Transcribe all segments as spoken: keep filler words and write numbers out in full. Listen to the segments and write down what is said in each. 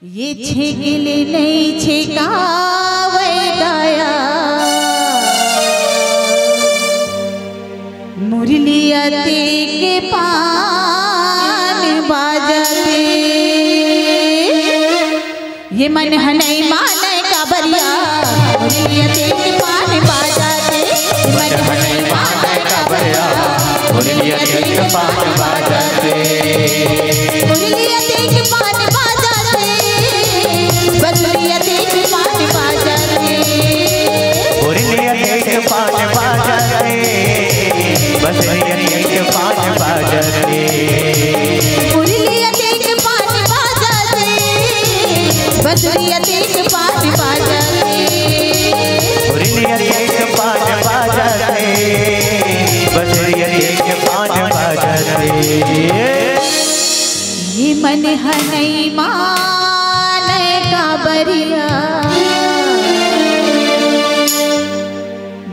ये छेके ले नइ छेकावय दया, मुरलिया तेके पान बाजथे। ये मन ह नइ मानय काबरिया, मुरलिया तेके पान बाजथे। ये मन ह नइ मानय काबरिया, मुरलिया तेके पान बाजथे। मुरलिया तेके पान बाजथे, बसुरिया तेके पान बाजथे। मुरलिया तेके पान बाजथे, बसुरिया तेके पान बाजथे। मुरलिया तेके पान बाजथे, बसुरिया तेके पान बाजथे। मुरलिया तेके पान बाजथे, बसुरिया तेके पान बाजथे। ये मन ह नइ मानय काबरिया,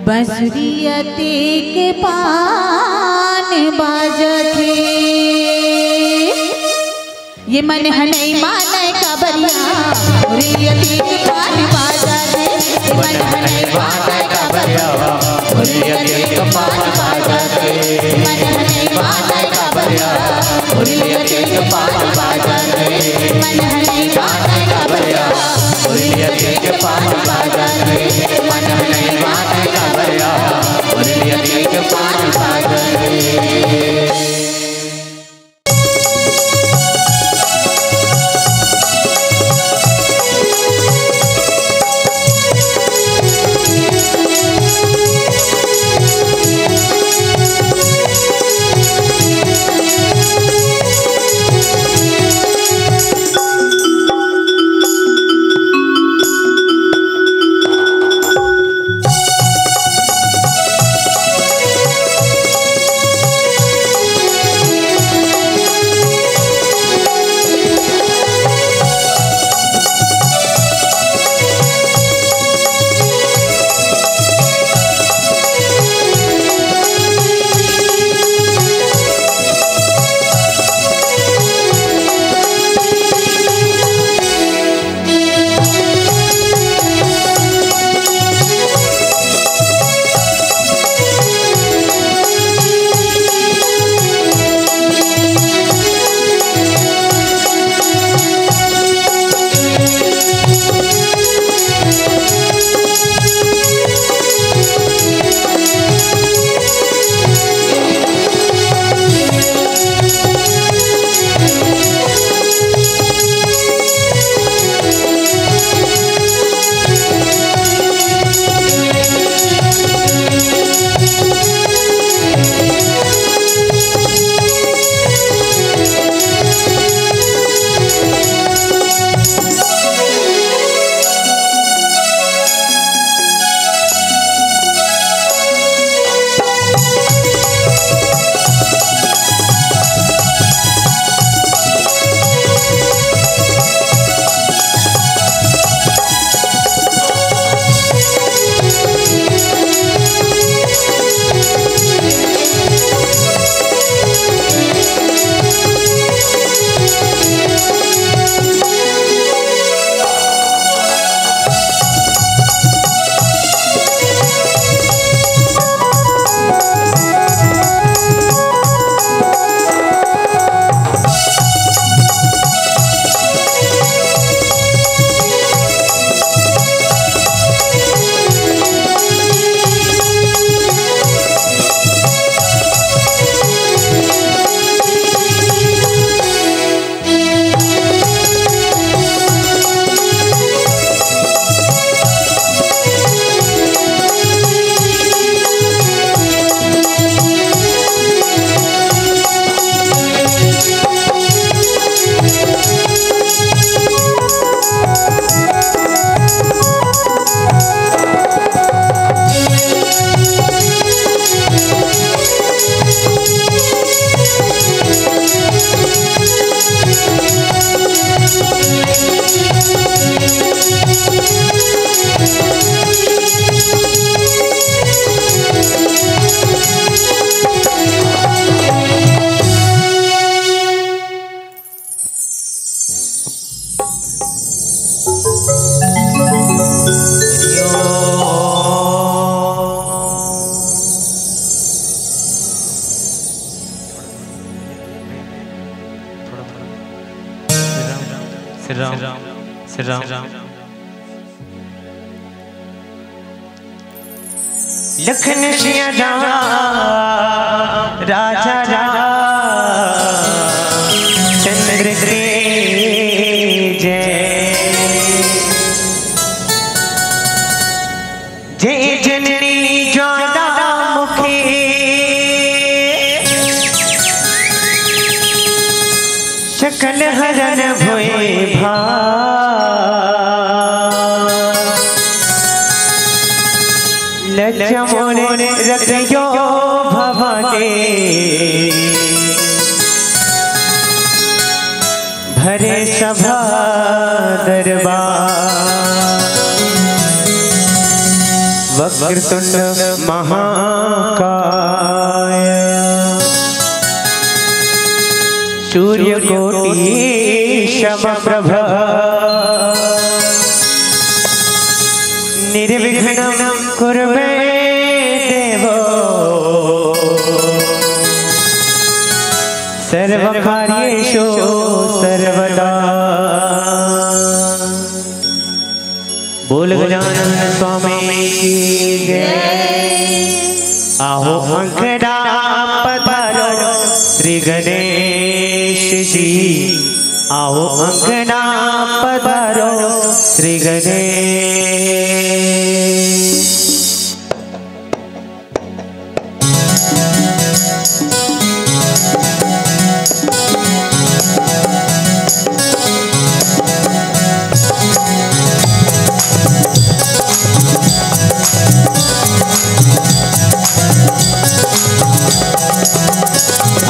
बसुरिया तेके पान बाजथे। ये मन ह नइ मानय काबरिया, मुरलिया तेके पान बाजथे। ये मन ह नइ मानय काबरिया, मुरलिया तेके पान बाजथे। मन ह नइ मानय काबरिया, मुरलिया तेके पान बाजथे। मन ह नइ मानय काबरिया, मुरलिया तेके पान बाजथे। मन ह नइ मानय काबरिया, मुरलिया तेके पान बाजथे। श्री राम, श्री राम। लखन सिया राम, राजा राम, चंद्र के जय। जय जननी ज्वालामुखी, सकल हरन भोए भार। लज्जा मोरे रखियो भवानी, भरे सभा दरबार। वक्रतुंड महाकाय, सूर्यकोटि समप्रभ, निर्विघ्नं कुरु मे देव, सर्वकार्येषु सर्वदा। बोल गजानन स्वामी की जय। आओ अंगना पधारो श्री गणेश जी, आओ अंगना पधारो श्री गणेश।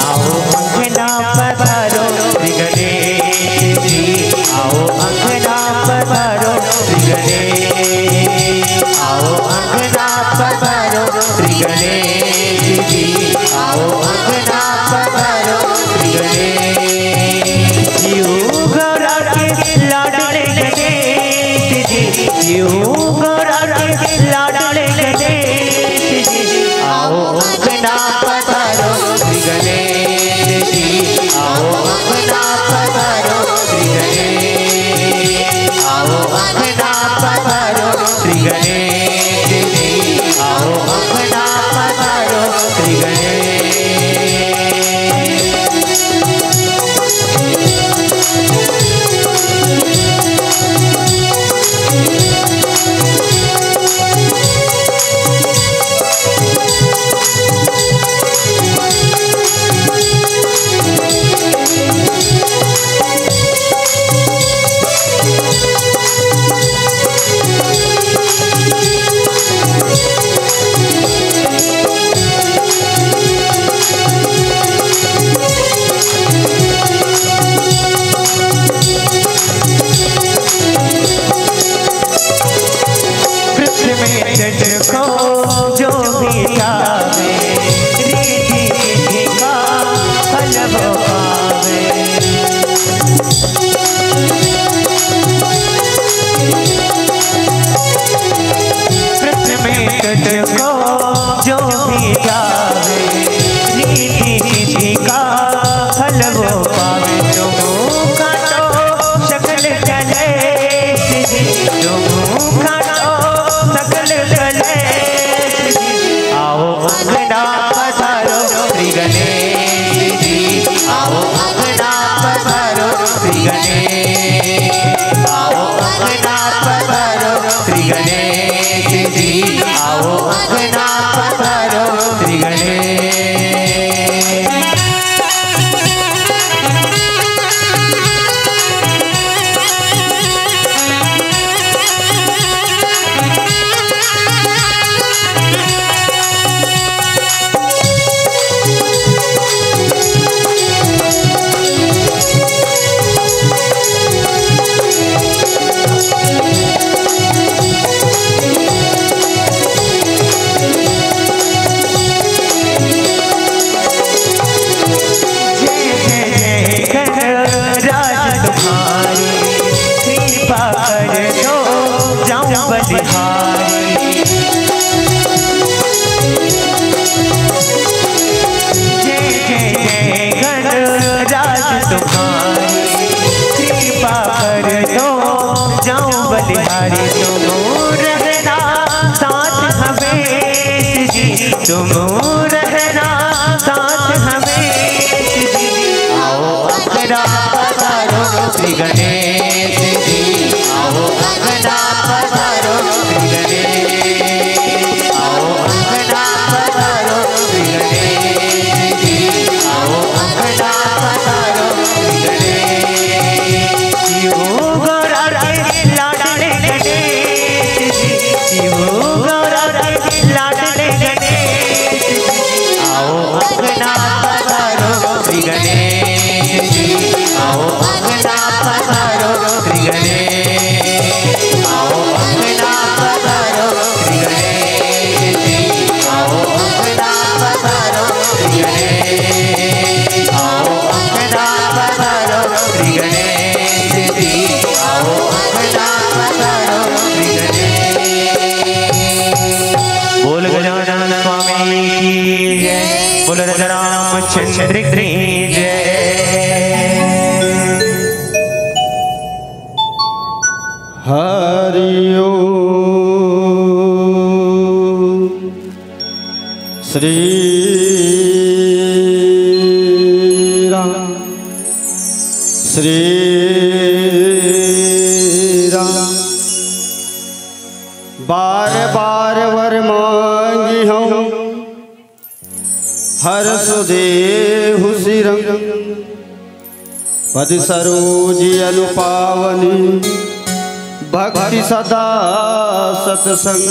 आओ अंगना पधारो श्री गणेश जी, आओ अंगना पधारो श्री गणेश, आओ अंगना पधारो श्री गणेश जी, आओ अंगना पधारो श्री गणेश। जीव गौरा के लाडले गणेश जी, जीव गौरा के लाडले गणेश जी, आओ अंगना पधारो श्री गणेश जी, आओ अंगना पधारो श्री गणेश, आओ अंगना पधारो श्री गणेश जी, आओ अंगना पधारो श्री गणेश। पृथ्वी में जग को जो भी जावे, रिद्धि सिद्धि का फल वो पावे। पृथ्वी में जग को जो भी जावे, रिद्धि सिद्धि का फल वो पावे। तुम काटो सकल कलेश जी, तुम काटो सकल कलेश जी। आओ अंगना पधारो श्री गणेश जी, आओ अंगना पधारो श्री गणेश, आओ अंगना पधारो श्री गणेश जी, आओ अंगना पधारो श्री गणेश। जय जय जय गणराज तुम्हारी, कृपा कर दो जाऊं बलिहारी। जय जय जय गणराज तुम्हारी, कृपा कर अरे तुम रहना साथ हमें जी, तुम रहना साथ हमें जी। आओ अंगना पधारो श्री गणेश जी, आओ अंगना पधारो श्री गणेश, आओ अंगना पधारो श्री गणेश जी, आओ अंगना पधारो श्री गणेश। शिव गौरा के लाडले गणेश जी, शिव गौरा के लाडले गणेश जी, आओ अंगना पधारो श्री गणेश जी, आओ अंगना पधारो श्री गणेश, आओ अंगना पधारो श्री गणेश जी, आओ अंगना पधारो श्री गणेश, आओ अंगना पधारो श्री गणेश जी, आओ अंगना पधारो श्री गणेश। बोल गजानन स्वामी की जय, बोल राजा रामचंद्र की जय। हरि ओम। श्री राम, श्री राम। बार बार वर मांगी हूँ, हरसु देहु सिरंग। पद सरोज अनु पावनी, भक्ति सदा सतसंग।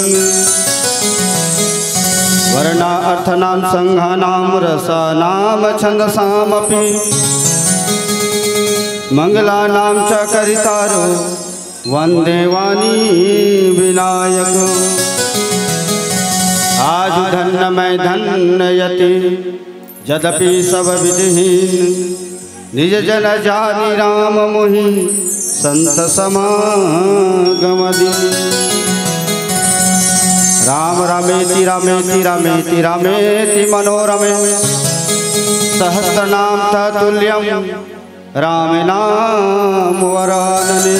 वर्णा अर्थ नाम संघा नाम रसा नाम छंद सामपि। मंगला नाम च करितारो वंदे वाणी विनायक। आज धन्य मैं धन्य यति, जदपि सब विधिहीन। निज जन जानि राम मोहि, संत समागम दीन। राम रामेति रामेति रामेति रामेति मनोरमे। सहस्रनाम ततुल्यम राम नाम वरानने।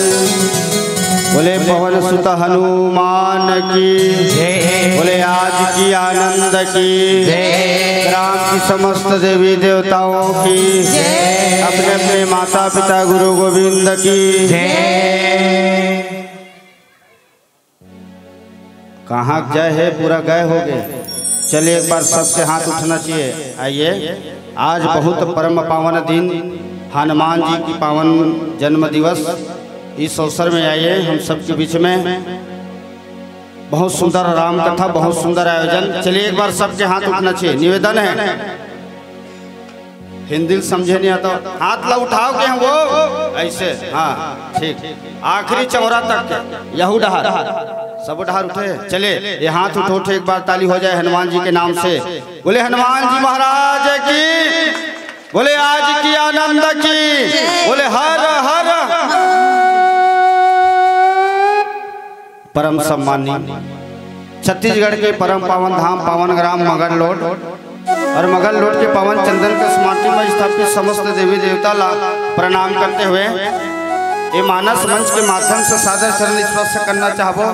बोले पवन सुत हनुमान की जय। बोले आज की आनंद की जय। ग्राम की समस्त देवी देवताओं की जय। अपने अपने माता पिता गुरु गोविंद की जय। कहाँ जय है, पूरा गए हो गए। चलिए, एक बार सबके हाथ उठना चाहिए। आइए, आज बहुत परम पावन दिन, हनुमान जी की पावन जन्म दिवस। इस अवसर में आइए, हम सबके बीच में बहुत सुंदर राम कथा, बहुत सुंदर आयोजन। चलिए, एक बार सबके हाथ उठना चाहिए, निवेदन है। हिंदी समझे नहीं आता, हाथ ला उठाओ के हम वो ऐसे, हाँ, ठीक, आखिरी चौरा तक के, यहू डहार, सब डहार उठे, चले, ये हाथ उठो, उठे, एक बार ताली हो जाए हनुमान जी के नाम से। बोले हनुमान जी महाराज की, बोले आज की आनंद की, बोले हर हर। परम सम्मानी छत्तीसगढ़ के परम पावन धाम, पावन ग्राम मगरलोड और मगरलोड के पावन चंदन के माटी में स्थापित समस्त देवी देवता ला प्रणाम करते हुए ये मानस मंच के माध्यम से सादर चरण स्पर्श करना चाहबो।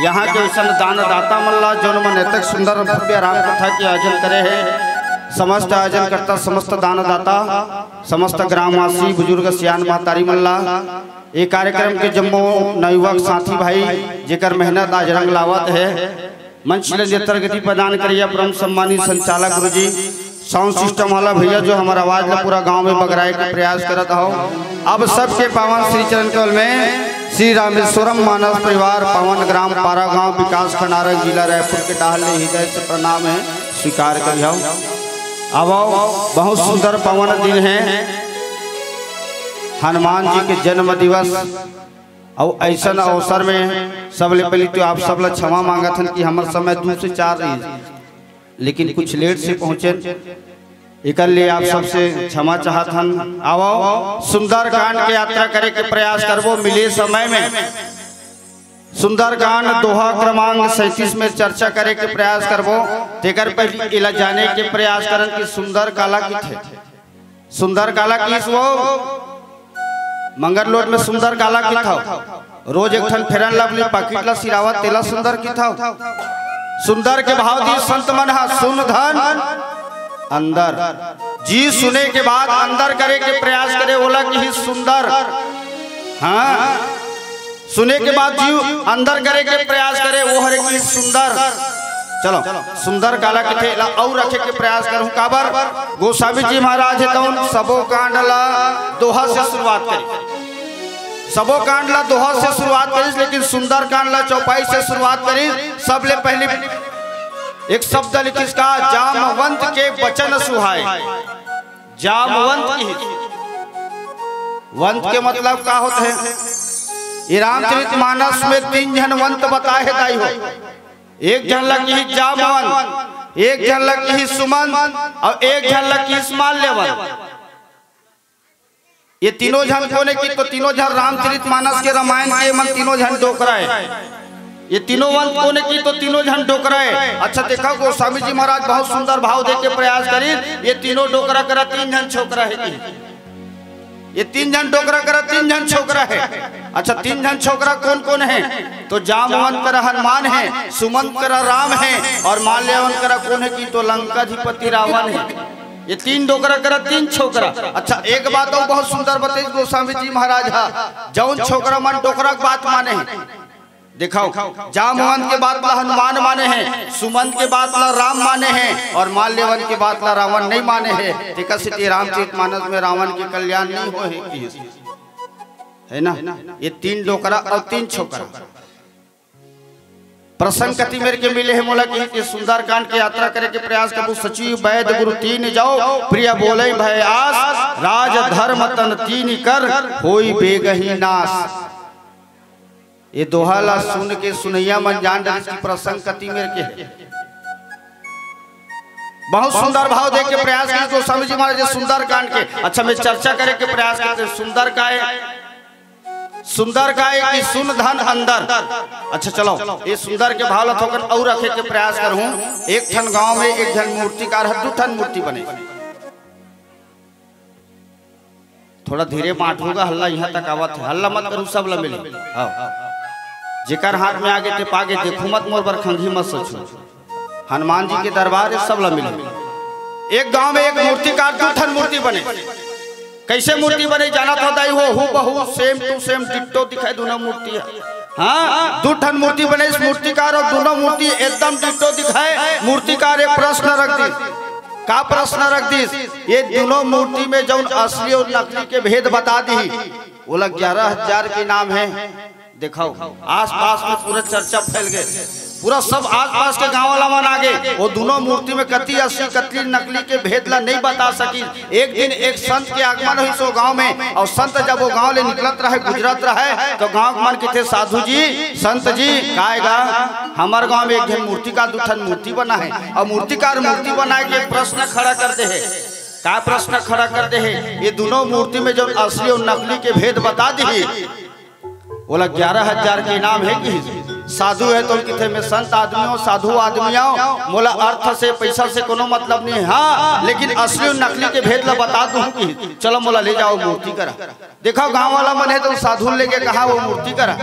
यहाँ के उसन दान दाता मन ला, जोन मन एतक सुंदर भव्य राम कथा के आयोजन करे हे, समस्त आयोजन करता, समस्त दान दाता, समस्त ग्रामवासी, बुजुर्ग, सियान महतारी मन ला, ये कार्यक्रम के जम्मो नवयुवक साथी भाई, जेकर मेहनत आज रंग लावत है, मंच ले नेत्र गति प्रदान करिया परम सम्मानित संचालक गुरु जी, साउंड सिस्टम वाला भैया जो हमारा आवाज ला पूरा गांव में बगराए के प्रयास करत हो। अब सबके पावन श्री चरण कमल में श्री रामेश्वरम मानस परिवार, पावन ग्राम पारा गांव, विकास खंड आरग, जिला रायपुर के डहार ले हृदय से प्रणाम है, स्वीकार करियो। अब बहुत सुंदर पावन दिन है, हनुमान जी के जन्म दिवस। अउ ऐसन अवसर में सबले पहले तो आप सब ला क्षमा मांगत हन कि हमर समय दू से चार रही, लेकिन कुछ लेट से पहुंचेन, एकर लिए आप सबसे क्षमा चाहत हन। आवो, सुंदरकांड के यात्रा करे के प्रयास करबो मिले समय में। सुंदरकांड दोहा क्रमांक सैंतीस में चर्चा करे के प्रयास करबो। तेकर पहले एला जाने के प्रयास करन कि सुंदर काला किथे। सुंदर काला किस वो? मंगरलोट में सुंदर काला किथव? रोज एक ठन Fair and Lovely packet ला सिरावत, तेला सुंदर किथव। सुंदर के भाव दिस संत मन ह, सुन धन अंदर। जी सुने के बाद अंदर करे के प्रयास करे, ओला किहिस सुंदर। हाँ, सुने के बाद जीव अंदर करे के प्रयास करे, वो हरे किहिस सुंदर। चलो, सुंदर काला किथे ला अउ रखे के प्रयास करहूं। काबर? गोस्वामी जी महाराज हे तउन सबो कांड ला दोहा से शुरुआत करे। सबो कांड ला दोहा से शुरुआत करिस, लेकिन सुंदरकांड ला चौपाई से शुरुआत करिस। सबले पहली एक शब्द लिखिस का, जामवंत के वचन सुहाए। जामवंत की, वंत के मतलब का होत हे? ये रामचरित मानस में तीन झन वंत बताए हे दाई हो। एक झन ला किहिस जामवंत, एक झन ला किहिस सुमंत अउ एक झन ला किहिस माल्यवंत। ये तीनों झन कोने की, तो तीनों झन रामचरित मानस के, रामायण के मन तीनों झन डोकरा हे। ये तीनों वंत कोने की, तो तीनों झन डोकरा हे। अच्छा देखव, गोस्वामी जी महाराज बहुत सुंदर भाव दे के प्रयास करिस। ये तीनों डोकरा करा तीन झन छोकरा हे कि? ये तीन झन डोकरा करा तीन झन छोकरा हे। अच्छा, तीन झन छोकरा कोन कोन हे? तो जामवंत करा हनुमान हे, सुमंत करा राम हे अउ माल्यवंत करा कोन हे कि? तो लंकाधिपति रावण हे। ये तीन डोकरा करा तीन छोकरा। अच्छा, एक बात अउ बहुत सुंदर बताइस गोस्वामी जी महाराज हा, जउन छोकरा मन डोकरा के बात माने हे, देखव, जामवंत के बात ला हनुमान माने हे, सुमंत के बात ला राम माने हे अउ माल्यवंत के बात ला रावण नहीं माने हे। तेकर सेती रामचरित मानस में रावण के कल्याण नहीं होए हे किहिस, हे ना? ये तीन डोकरा अउ तीन छोकरा। प्रसंग कति मेर के मिले हे मोला किहिस कि सुंदरकांड के यात्रा करे के प्रयास करबो। सचिव बैद गुरु तीन जौ, प्रिय बोले भय आस, राज धर्म तन तीन कर, होई बेगही नास। ये दोहा ला सुन के सुनइया मन जान डरिस कि प्रसंग कति मेर के हे। बहुत सुंदर भाव दे के प्रयास किहिस गोस्वामी जी महाराज सुंदरकांड के। अच्छा, मैं चर्चा करे के प्रयास करते, सुंदर का हे? सुंदर का हे कि सुन धन अंदर। अच्छा चलो, ये सुंदर के भाव ला थोकन अउ रखे के प्रयास करहूं। एक ठन गांव में एक झन मूर्तिकार ह, दू ठन मूर्ति बने। थोड़ा धीरे बांटहूं गा, हल्ला इहां तक आवत हे, हल्ला मत करहू, सब ला मिले। हाँ, जेकर हाथ में आगे ते पागे, देखहू मत मोर बर खंघी मत सोचहू। हनुमान जी के दरबार हे, सब ला मिले। एक गांव में एक मूर्तिकार, दू ठन मूर्ति बने। कइसे मूर्ति बने जानत हव दाई हो? हूबहू same to same ditto दिखय दूनों मूर्ति ह। हाँ, दू ठन मूर्ति बने, इस मूर्तिकार अउ दूनों मूर्ति एकदम ditto दिखय। मूर्तिकार एक प्रश्न रख दिस। का प्रश्न रख दिस? ये दूनों मूर्ति में जउन असली अउ नकली के भेद बता दिही, ओला ग्यारह हजार के इनाम हे। देखव, आसपास में पूरा चर्चा फैल गे, पूरा सब आसपास के गांव वाला मन आ गे। वो दूनों मूर्ति में कति असली, कति नकली के भेद ला नहीं बता सकिस। एक दिन एक संत के आगमन होइस ओ गांव में, अउ संत जब ओ गांव ले निकलत रहय, गुजरत रहय, तो गांव के मन किथे, "साधु जी, संत जी, काय गा, हमर गांव में एक झन मूर्तिकार दू ठन मूर्ति बना हे, अउ मूर्तिकार मूर्ति बनाए के प्रश्न खड़ा कर दे हे।" का प्रश्न खड़ा कर दे हे? ये दूनों मूर्ति में जउन असली अउ नकली के भेद बता दिही, ओला ग्यारह हजार के इनाम हे किहिस। साधु हे तो किथे, "मैं संत आदमी हूं, साधु आदमी हूं, मोला अर्थ से, पैसा से कोनो मतलब नहीं हे, हाँ, लेकिन असली अउ नकली के भेद ला बता दूं" किहिस। "चलो मोला ले जाव मूर्ति करा।" देखव, गांव वाला मन हे तो साधु ल लेगे कहा वो मूर्ति करा,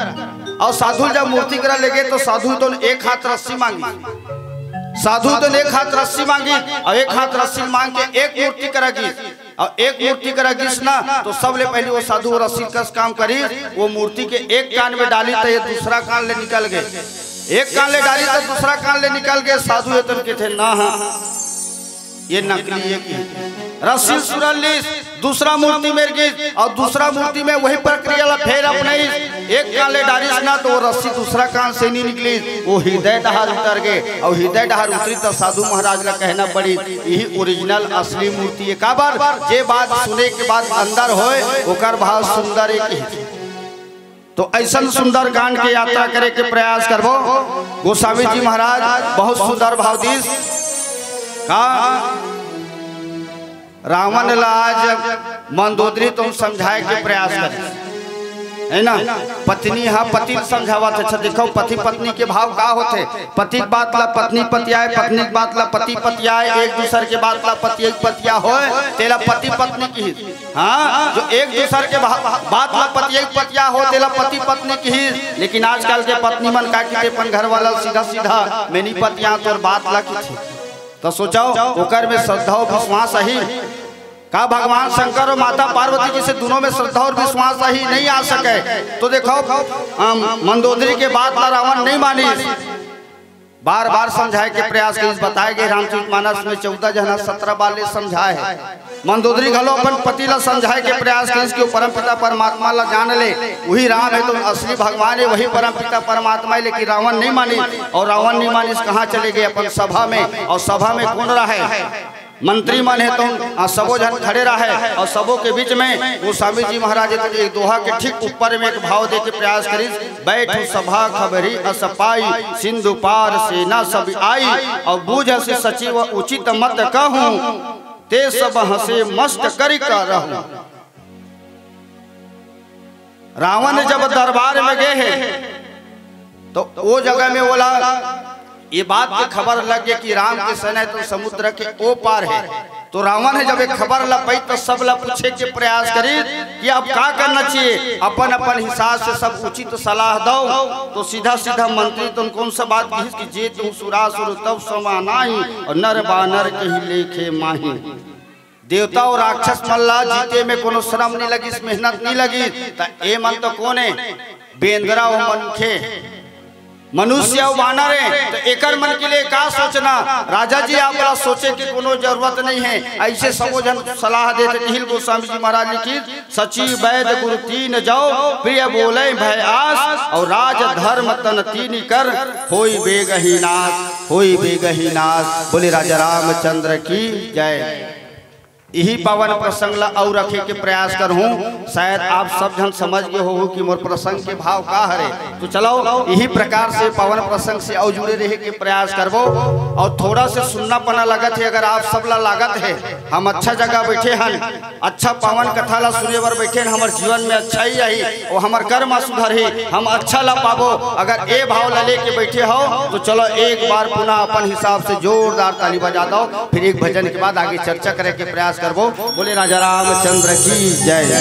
अउ साधु ल जब मूर्ति करा लेगे तो साधु ह तो एक हाथ रस्सी मांगिस, साधु ह तो एक हाथ रस्सी मांगिस अउ एक हाथ रस्सी मांग के एक मूर्ति करा गिस। अउ एक मूर्ति करा गिस ना, तो सबले पहली वो साधु रस्सी कस काम करिस, वो मूर्ति के एक कान में डालिस त ये दूसरा कान ले निकल गे, एक कान ले डालिस त दूसरा कान ले निकल गे। साधु ह तो किथे, "ना, हाँ, ये नकली हे कि।" रस्सी ल सुरल लिस, दूसरा मूर्ति मेर गिस, अउ दूसरा मूर्ति में वही प्रक्रिया ला फेर अपनाइस। एक कान ले डारिस ना, तो वो रस्सी दूसरा कान से नहीं निकलिस, वो हृदय डहार उतर गे, अउ हृदय डहार उतरिस त साधु महाराज ला कहना पड़िस, "यही original असली मूर्ति हे।" काबर? जे बात सुने के बाद अंदर होय, ओकर भाव सुंदर हे किहिस। तो अइसन सुंदरकांड के यात्रा करे के प्रयास करबो। गोस्वामी जी महाराज बहुत सुंदर भाव दिस। का रावण ला आज मंदोदरी तो समझाए के प्रयास करे। है ना? पत्नी ह पति ल समझावत हे। अच्छा देखो, पति पत्नी के भाव का होथे? पति के बात ला पत्नी पतियाए, पत्नी के बात ला पति पतियाए, एक दूसर के बात ला पति पतिया होए, तेला पति पत्नी किहिस। हाँ, जो एक दूसर के भा-, बात ला पति पतिया हो, तेला पति पत्नी किहिस। लेकिन आजकल के पत्नी मन का किथे, अपन घर वाला सीधा सीधा मैं नहीं पतिया तोर बात ला किथे। तो सोचो, ओकर में श्रद्धा और विश्वास अही। का भगवान शंकर और माता पार्वती जैसे दोनों में श्रद्धा और विश्वास अही? नहीं आ सके। तो देखो, अम, मंदोदरी के बात ला रावण नहीं मानिस, बार बार समझाए के प्रयास किस। बताए गए रामचरित मानस में चौदह जना सत्रह बार ले समझाए हे। मंदोदरी घलो अपन पति ला समझाए के प्रयास किस कि वो परम पिता परमात्मा ला जान ले, वही राम है तो असली भगवान है, वही परम पिता परमात्मा है। लेकिन रावण नहीं मानिस, और रावण नहीं मानिस, कहाँ चले गए? अपन सभा में। और सभा में कौन रहे? मंत्री मन हे तो, आ, सबो झन खड़े रहे और सबो के बीच में गोस्वामी जी महाराज एक दोहा के ठीक ऊपर में एक भाव दे के प्रयास करिस, "बैठु सभा खबरी अस पाई, सिंधु पार सेना सब आई, और बूझसि सचिव उचित मत कहूँ, ते सब हँसे मस्त करि करहूँ।" रावण जब दरबार में गए हे, तो वो जगह में ओला ये बात के खबर लग गए कि राम के सेना तो समुद्र के ओ पार है। तो रावण हे जब एक खबर ला पाई, तो सब ला पूछे के प्रयास करी कि अब का करना चाहिए। अपन अपन हिसाब से सब उचित सलाह दो। तो सीधा सीधा मंत्री तो कौन सा बात कहिस कि "जे तुम सुरासुर तब समा नाही, और नर बानर कही लेखे माही।" देवता और राक्षस मन ला जीते में कोनो श्रम नहीं लगिस, मेहनत नहीं लगिस, त ए मन तो कोन हे? बेंदरा अउ मनखे, मनुष्य अउ बानर हे, त एकर मन के लिए का सोचना? राजा जी, आप ला सोचे के कोनो जरूरत नहीं है। ऐसे सबो झन सलाह देथे। तिही ल गोस्वामी जी महाराज लिखिस, "सचिव वैद्य गुरु तीन जौ, प्रिय बोले भय आस, और राज धर्म तन तीन कर, होई बेगही नाश, होई बेगही नाश।" बोले राजा रामचंद्र की जय। इही पावन प्रसंग ला अउ रखे के प्रयास करहूँ। शायद आप सब झन समझ गए होहू कि मोर प्रसंग के भाव का हरे। तो चलो, इही प्रकार से पावन प्रसंग से अउ जुड़े रहे के प्रयास करबो। अउ थोड़ा से सुन्नापना लगत हे, अगर आप सब ला लागत हे हम अच्छा जगह बैठे हन, अच्छा पावन कथा ला सुने बर बैठे हन, हमर जीवन में अच्छा ही आही, अउ हमर कर्म सुधरही, हम अच्छा ला पाबो। अगर ए भाव ला लेके बैठे हो तो चलो एक बार पुनः अपन हिसाब से जोरदार ताली बजा दो। फिर एक भजन के बाद आगे चर्चा करे के प्रयास करबो। बोले राजा रामचंद्र की जय।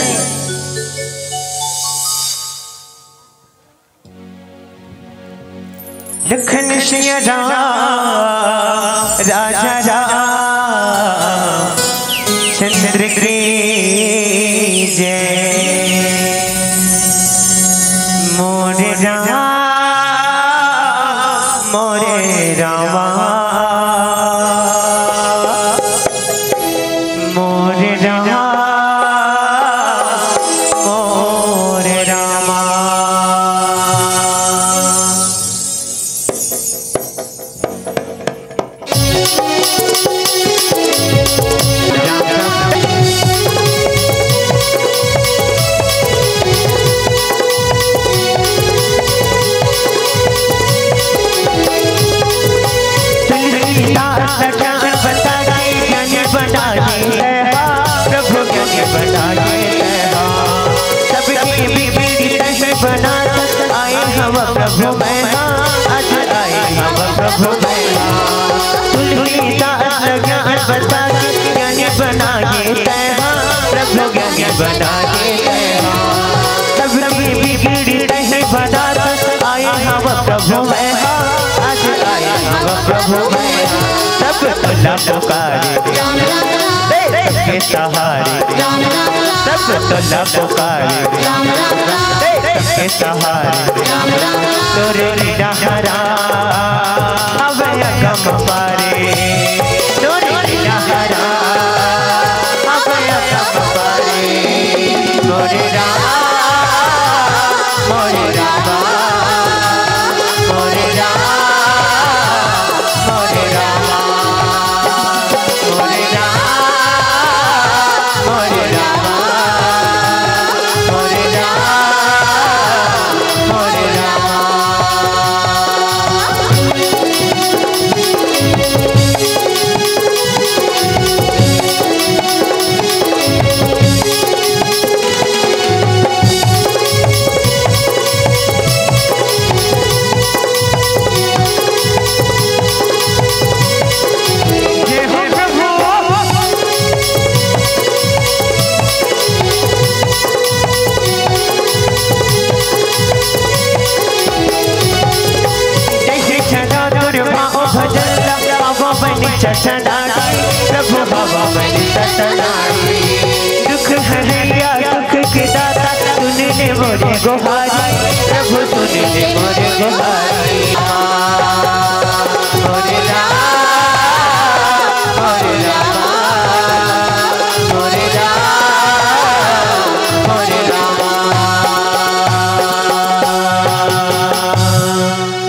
लखन सिया राम, राजा राम चंद्र की जय। मोरे राम, मोरे रामा, मोरे राम, मोरे रामा। तुलसीदास ज्ञान बता के ज्ञानी बना दे, प्रभु ज्ञानी बना दे। सबके बिगड़ी तहे बना, आए हम प्रभु मैं हाँ, आज आए हम प्रभु मैं हाँ। तुलसीदास ज्ञान बता के ज्ञानी बना दे, प्रभु ज्ञानी बना दे। सबके बिगड़ी तहे बना, आए हम प्रभु मैं हाँ, आज आए हम प्रभु मैं हाँ। सब तुला पुकारे, के सहारे, सब तुला पुकारे, के सहारे। तोरे निरहरा अभय अगम पारे, तोरे निरहरा अभय अगम पारे। मोरे राम, मोरे राम, मोरे राम, मोरे राम। चचनाई, प्रभु हवा मन ततनाई। दुख हरैया सुख के दाता, सुन ले मोरे गोहारी, प्रभु सुन ले मोरे गोहारी। मोरे राम, मोरे राम, मोरे राम, मोरे राम।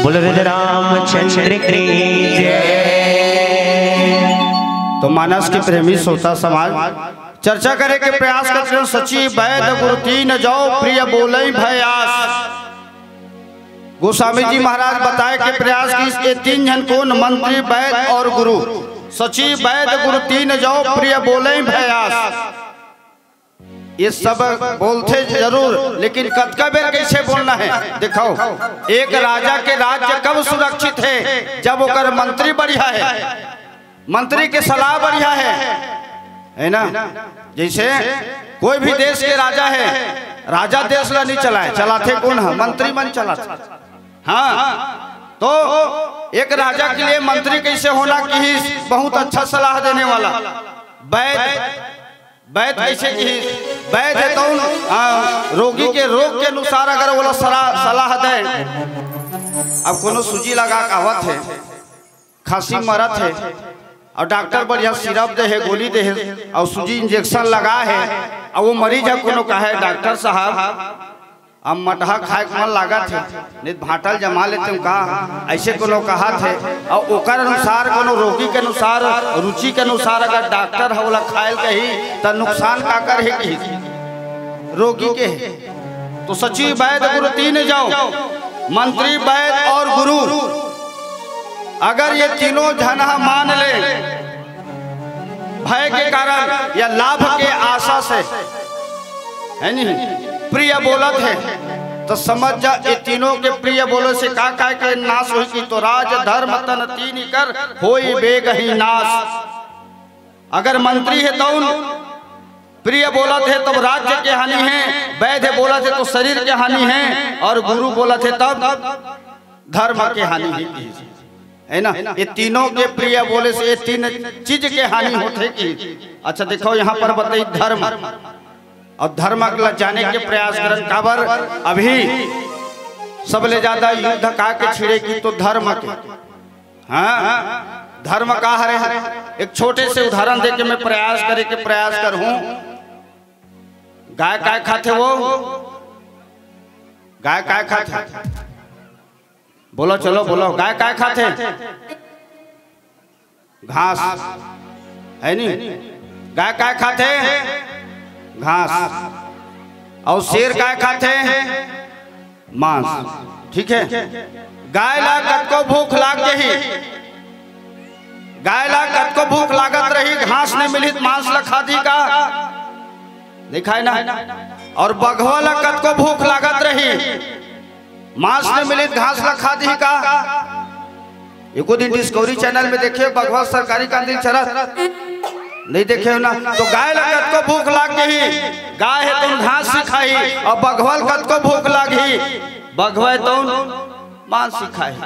बोल रे रामचंद्र की जय। तो मानस के प्रेमी श्रोता समाज, चर्चा करे के प्रयास करत हन, सची वैद गुरु तीन जौ, प्रिय बोलई भय आस। गोस्वामी जी महाराज बताए के प्रयास किस, ये तीन झन कोन? मंत्री, वैद और गुरु। सची वैद गुरु तीन जौ, प्रिय बोलई भय आस। ये सब बोलथे जरूर, लेकिन कतका बेर कैसे बोलना है? देखो, एक राजा के राज्य कब सुरक्षित है? जब ओकर मंत्री बढ़िया है, मंत्री के सलाह बढ़िया है, है ना? जैसे कोई भी देश के राजा है, राजा देश ला नहीं चलाए, चलाथे कोन ह? मंत्री मन चलाथे। हाँ, तो एक राजा के लिए मंत्री कैसे होना, किहिस बहुत अच्छा सलाह देने वाला। वैद, वैद कैसे किहिस? वैद हे तौन, आ, रोगी के रोग के अनुसार अगर ओला सलाह, सलाह दे, अब कोनो सूजी लगा के आवत हे, खांसी मरत हे, और डॉक्टर बढ़िया सिरप दे हे, गोली दे हे, और सूजी इंजेक्शन लगा हे, और वो मरीज ह कोनो कहे, "डॉक्टर साहब, अब मटहा खाए के मन लागत हे, नहीं तो भांटल जमा लेते हो का?" ऐसे कोनो कहत हे, और ओकर अनुसार, कोनो रोगी के अनुसार, रुचि के अनुसार अगर डॉक्टर ह ओला खाए ल कही, त नुकसान काकर हे किहिस? रोगी के हे। तो सची वैद गुरु तीन जौ, मंत्री, वैद और गुरु, अगर ये तीनों झन ह मान ले, भय के कारण या लाभ के आशा से, है नहीं, प्रिय बोलत हे, तो समझ जा, ये तीनों के प्रिय बोले से का, का के नाश होई कि, तो राज धर्म तन तीन कर होई बेगही नाश। अगर मंत्री हे तौन प्रिय बोलत हे तब राज्य के हानि हे, वैद बोलत हे तो शरीर के हानि हे, और गुरु बोलत हे तब धर्म के हानि हे, है ना? ये तीनों के प्रिय बोले से ये तीन चीज के हानि होथे कि। अच्छा देखो, यहाँ पर बताई धर्म, और धर्म ला जाने के प्रयास करन, काबर अभी सबले ज्यादा युद्ध का के छिड़े कि, तो धर्म के। हाँ, धर्म का हरे? एक छोटे से उदाहरण देके मैं प्रयास करे के प्रयास करहूं। गाय काय खाथे वो? गाय काय खाथे? बोलो, चलो बोलो, गाय काय खाथे? घास, है नी? गाय काय खाथे? घास। और शेर काय खाथे? मांस। ठीक है, गाय ला कतको भूख लाग गही, गाय ला कतको भूख लागत रही, घास नहीं मिली त मांस ला खा दी का? नहीं खाए ना। और बघवा ला कतको भूख लागत रही, मांस नहीं मिली त घास ला खा दी का? एको दिन डिस्कवरी चैनल में देखे, बघवा सरकारी कांदी चरत, नहीं देखे हो ना? तो गाय ला कतको भूख लाग गही, गाय हे तौन घास ही खाही, और बघवा ला कतको भूख लागही, बघवा हे तौन मांस ही खाही।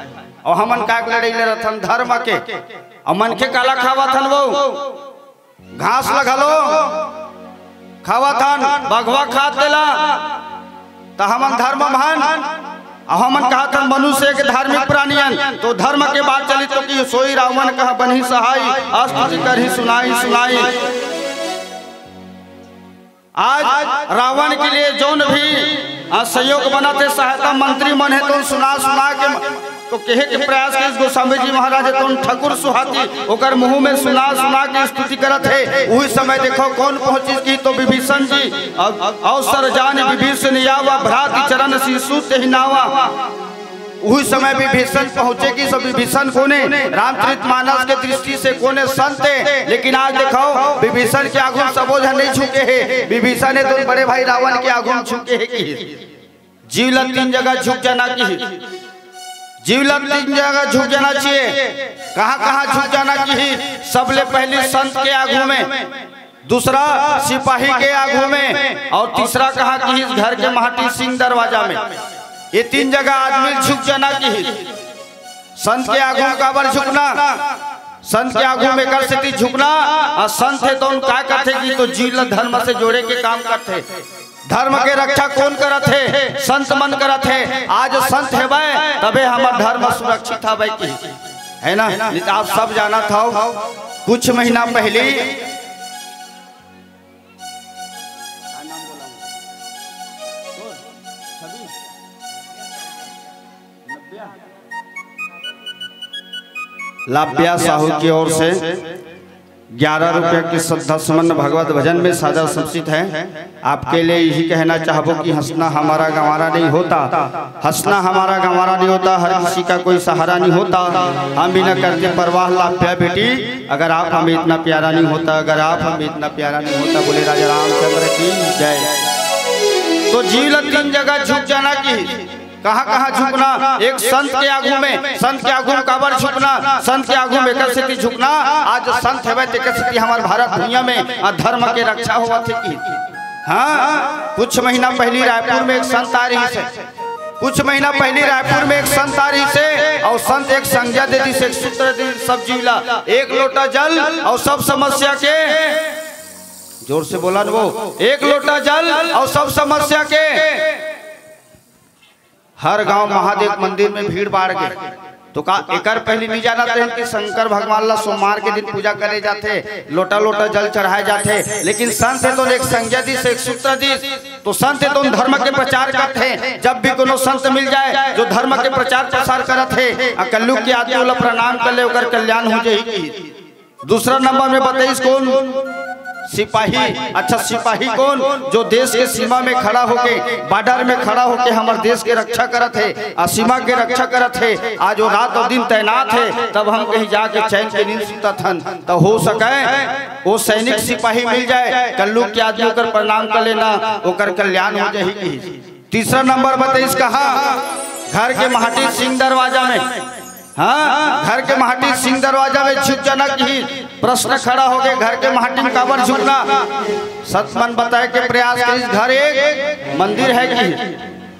और हमन का के लड़ई ले रथन? धर्म के। और मनखे काला खावत हन वो? घास ला घलो खावत हन, बघवा खात तेला, त हमन धर्म महान, अउ हमन कहत हन मनुष्य के धार्मिक प्राणी हन, तो धर्म के बात चली तो कि सोई रावण कहा बनही सहाय, अस्तुति करही सुनाई सुनाई। आज रावण के लिए जौन भी, आ, सहयोग बनत हे, सहायता मंत्री मन हे, तो सुना सुना के म-, तो कहे के प्रयास करिस गोस्वामी जी महाराज, तो ठाकुर सुहाती ओकर मुंह में सुना सुना के स्तुति करत हे। उही समय देखो कौन पहुंचिस कि तो विभीषण जी, अब अवसर जान विभीषण आवा, भ्रात चरण शिशु तेहि नावा। उही समय विभीषण पहुंचे कि सब विभीषण कोने, रामचरित मानस के दृष्टि से कोने संत हे, लेकिन आज देखो विभीषण के आगू सबो झन नहीं झुके हे। विभीषण हे तो बड़े भाई रावण के आगू झुके हे कि जीव ला तीन जगह झुक जाना की, जीव ला तीन जगह झुक जाना चाहिए। कहाँ कहाँ झुक जाना की? सबले पहली संत के आगू में, दूसरा सिपाही के आगू में, और तीसरा कहाँ की? घर के माटी सिंह दरवाजा में। ये तीन जगह आदमी झुक जाना की। संत के आगू काबर झुकना? संत के आगू में एकर सेती झुकना। अउ संत हे तउन का करथे कि तो जीव ल धर्म से जोड़े के काम करथे। धर्म के रक्षा कोन करत हे? संत मन करत हे। आज संत हेवय तभे हमर धर्म सुरक्षित हवय कि, है ना? नहीं तो आप सब जानत हव, कुछ महीना पहली लाभ्या साहू की ओर से ग्यारह रुपया की श्रद्धा सुमन भगवत भजन में सादर समर्पित है। आपके लिए यही कहना चाहबो कि हंसना हमारा गंवारा नहीं होता, हंसना हमारा गंवारा नहीं होता, हर किसी का कोई सहारा नहीं होता। हम भी न करते परवाह लाभ्या बेटी, अगर आप हमें इतना प्यारा नहीं होता, अगर आप हमें इतना प्यारा नहीं होता, बोले राजा रामचंद्र की जय। तो जीव ल तीन जगह झुक जाना कि कहाँ कहाँ झुकना? एक संत के आगू में, संत के आगू में काबर झुकना? संत के आगू में एकर सेती झुकना, आज संत हवय तेकर सेती हमर भारत भुइयां में आ धर्म के रक्षा होवत हे कि। हाँ, कुछ महीना पहली रायपुर में एक संत आ रहिस हे, कुछ महीना पहली रायपुर में एक संत आ रहिस हे अउ संत एक संज्ञा दे दिस, एक सूत्र दे दिस सब जीव ला, एक लोटा जल अउ सब समस्या के, जोर से बोला न वो, एक लोटा जल अउ सब समस्या के। हर गांव महादेव मंदिर में भीड़ बाढ़ गे, तो का एकर पहली नहीं जानत रहेन कि शंकर भगवान ला सोमवार के दिन पूजा करे जाथे, लोटा लोटा जल चढ़ाए जाथे? लेकिन संत हे तो एक संज्ञा दिस, एक सूत्र दिस, तो संत हे तो धर्म के प्रचार करथे। जब भी कोनो संत मिल जाए जो धर्म के प्रचार प्रसार करत हे, आ कलयुग के आदमी ओला प्रणाम कर ले, ओकर कल्याण हो जाही कि। दूसरा नंबर में बताइस कोन? सिपाही। अच्छा, सिपाही कोन? जो देश के सीमा में खड़ा होके, बॉर्डर में खड़ा होके हमर देश के रक्षा करत हे, आ सीमा के रक्षा करत हे। आज वो रात अउ दिन तैनात हे, तब हम कहीं जाके चैन के नींद सुतत हन, त हो सके वो सैनिक सिपाही मिल जाए, कलयुग के आदमी ओकर प्रणाम कर लेना, ओकर कल्याण हो जाही कि। तीसरा नंबर बताइस कहा, घर के माटी सिंह दरवाजा में। हाँ, घर के माटी सिंह दरवाजा में झुक जाना कि। प्रश्न खड़ा होगे, घर के माटी में काबर झुकना? संत मन बताए के प्रयास करिस, घर एक मंदिर हे कि,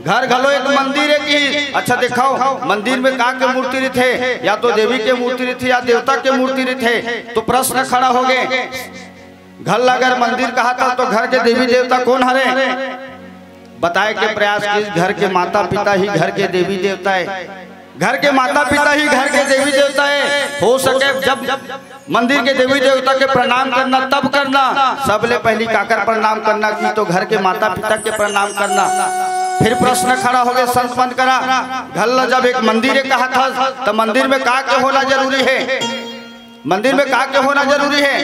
घर घलो एक मंदिर हे कि। अच्छा देखाव, मंदिर में का के मूर्ति रहिथे? या तो देवी के मूर्ति रहिथे या देवता के मूर्ति रहिथे। तो प्रश्न खड़ा होगे, घर ला अगर मंदिर कहाथस तो घर के देवी देवता कोन हरे? बताए के प्रयास करिस, घर के माता पिता ही घर के देवी देवता हे, घर के माता पिता ही घर के देवी देवता हे। हो सके जब मंदिर के देवी देवता के प्रणाम करना तब करना, सबले पहली काकर प्रणाम करना कि तो घर के माता पिता के प्रणाम करना। फिर प्रश्न खड़ा होगे संत मन करा, घर ला जब एक मंदिर हे कहाथस त मंदिर में का के होना जरूरी हे? मंदिर में का के होना जरूरी हे?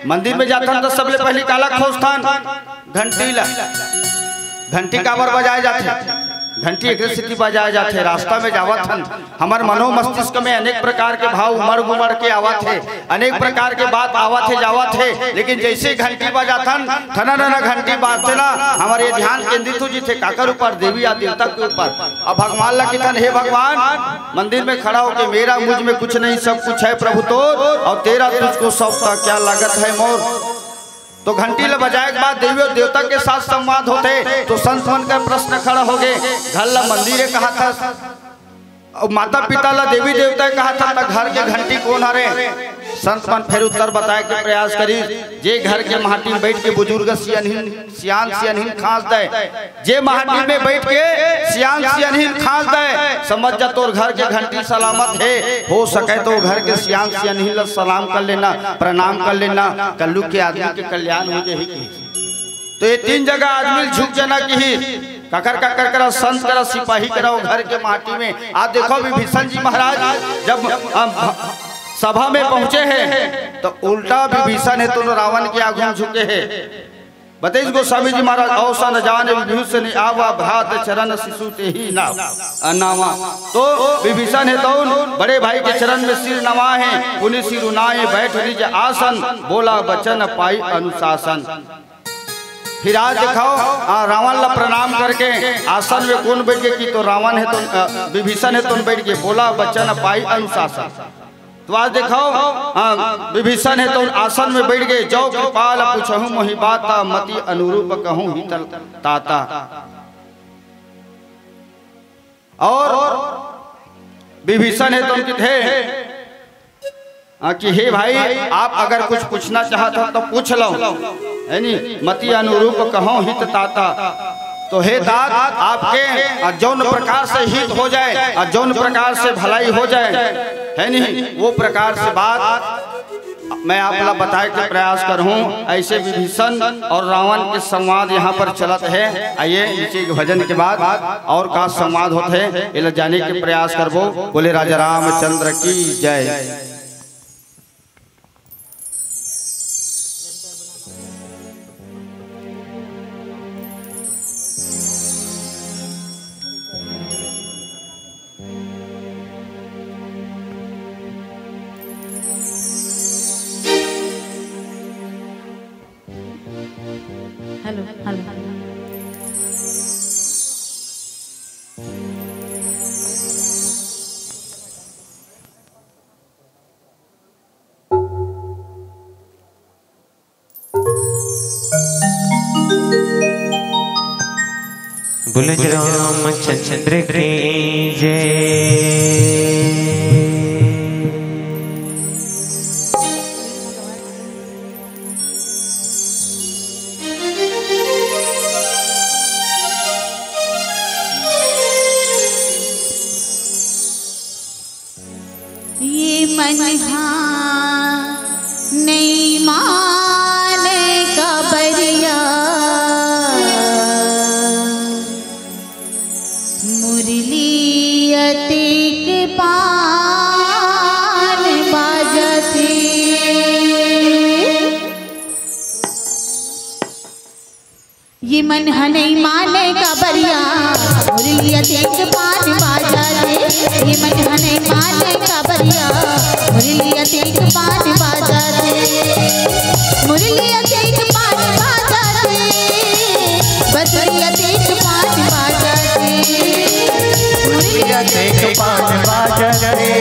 मंदिर में जाथन त सबले पहली काला खोजथन? घंटी ला। घंटी काबर बजाए जाथे? घंटी एकरे सेती बजाए जाथे, रास्ता में जावत हन, हमर मनो मस्तिष्क में अनेक प्रकार के भाव उमड़ गुमड़ के आवत हे, अनेक प्रकार के बात आवत हे जावत हे, लेकिन जैसे घंटी बजाथन, ठना ठना घंटी बाजथे ना, हमर ये ध्यान केंद्रित हो जिथे काकर ऊपर? देवी या देवता के ऊपर। अब भगवान ला किथन, हे भगवान, मंदिर में खड़ा होके, मेरा मुझ में कुछ नहीं, सब कुछ है प्रभु तोर, और तेरा तुझको सौंपता क्या लागत है मोर। तो घंटी ल बजाए के बाद देवी और देवता के साथ संवाद होथे। तो संत मन का प्रश्न खड़ा होगे, घर ला मंदिर हे कहाथस, अउ माता पिता ला देवी देवता कहाथस, त घर के घंटी कोन हरे? संत मन फिर उत्तर बताए के प्रयास करिस, जे घर के माटी में बैठ के बुजुर्ग सियानहीन, सियान सियानहीन खांस दे, जे माटी में बैठ के सियान सियानहीन खांस दे, समझ जा तोर घर के घंटी सलामत हे। हो सके तो घर के सियान सियानहीन ला सलाम कर लेना, प्रणाम कर लेना, कलयुग के आदमी के कल्याण हो जाही कि। तो ये तीन जगह आदमी झुक जाना कि काकर काकर करा, संत करा, सिपाही करा, वो घर के माटी में। आज देखो विभीषण जी महाराज जब, अम, सभा में पहुंचे हे तो उल्टा विभीषण हे तो रावण के आगू में झुके हे। बताइस गोस्वामी जी महाराज, "अवसन जान विभीषन आवा, भ्रात चरण सिसु तेहि नाव, अनावा।" तो विभीषण हे तउन बड़े भाई के चरण में सिर नवा हे, पुनि सिर उनाए बैठ निज आसन, बोला बचन पाई अनुशासन। फिर आज देखाव, आ, रावण ला प्रणाम करके आसन में कोन बैठ गे कि तो रावण हे तउन, अ, विभीषण हे तउन बैठ गे, बोला बचन पाई अनुशासन। तो आज देखाव, हाँ, विभीषण हे तउन आसन में बैठ गे, "जौ कृपाल पूछहु मोहि बात, मति अनुरूप कहूँ हित ताता।" और विभीषण हे तउन किथे, हाँ, कि हे भाई, आप अगर कुछ पूछना चाहत हो तो पूछ लो, है नी? मति अनुरूप कहौं हित ताता। तो हे तात, आपके, आ, जौन प्रकार से हित हो जाए, आ, जौन प्रकार से भलाई हो जाए, है नी, वो प्रकार से बात मैं आप ला बताए के प्रयास करहूँ। ऐसे विभीषण और रावण के संवाद यहाँ पर चलत है। आइए, इसी भजन के बाद और का संवाद होत है, एला जाने के प्रयास करबो। बोले राजा रामचंद्र की जय। Hello, hello. बोले रामचंद्र की जय। ये मन हा नइ माने काबरिया, मुरली अतेक पान बाजथे। ये मन ह नइ माने काबरिया, मुरली अतेक पान बाजथे। ये मन ह नइ माने काबरिया, मुरली अतेक पान बाजथे। मुरली अतेक पान बाजथे, बसुरी अतेक पान बाजथे। मुरली अतेक पान बाजथे,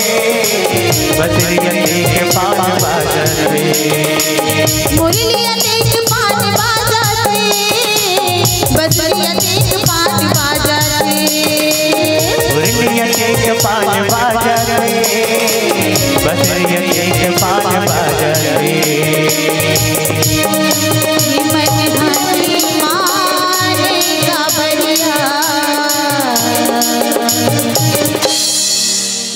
बसुरी अतेक पान बाजथे। मुरली अतेक पान बाजथे, बसुरी अतेक पान बाजथे। मुरली अतेक पान बाजथे, बसुरी अतेक पान बाजथे। ये मन ह नइ माने काबरिया।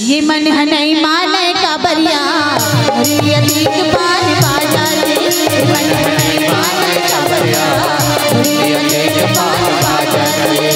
ये मन ह नइ माने काबरिया, मुरली अतेक पान बाजथे। ये मन ह नइ माने काबरिया, मुरली अतेक पान बाजथे।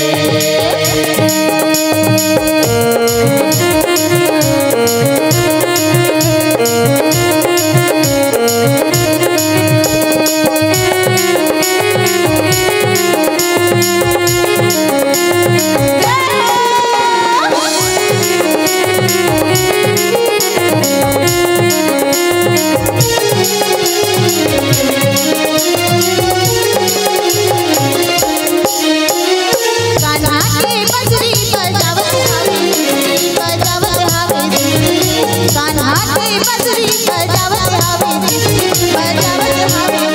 कान्हा के बंसुरी बजावत हवे, बजावत हवे। कान्हा के बंसुरी बजावत हवे, बजावत हवे।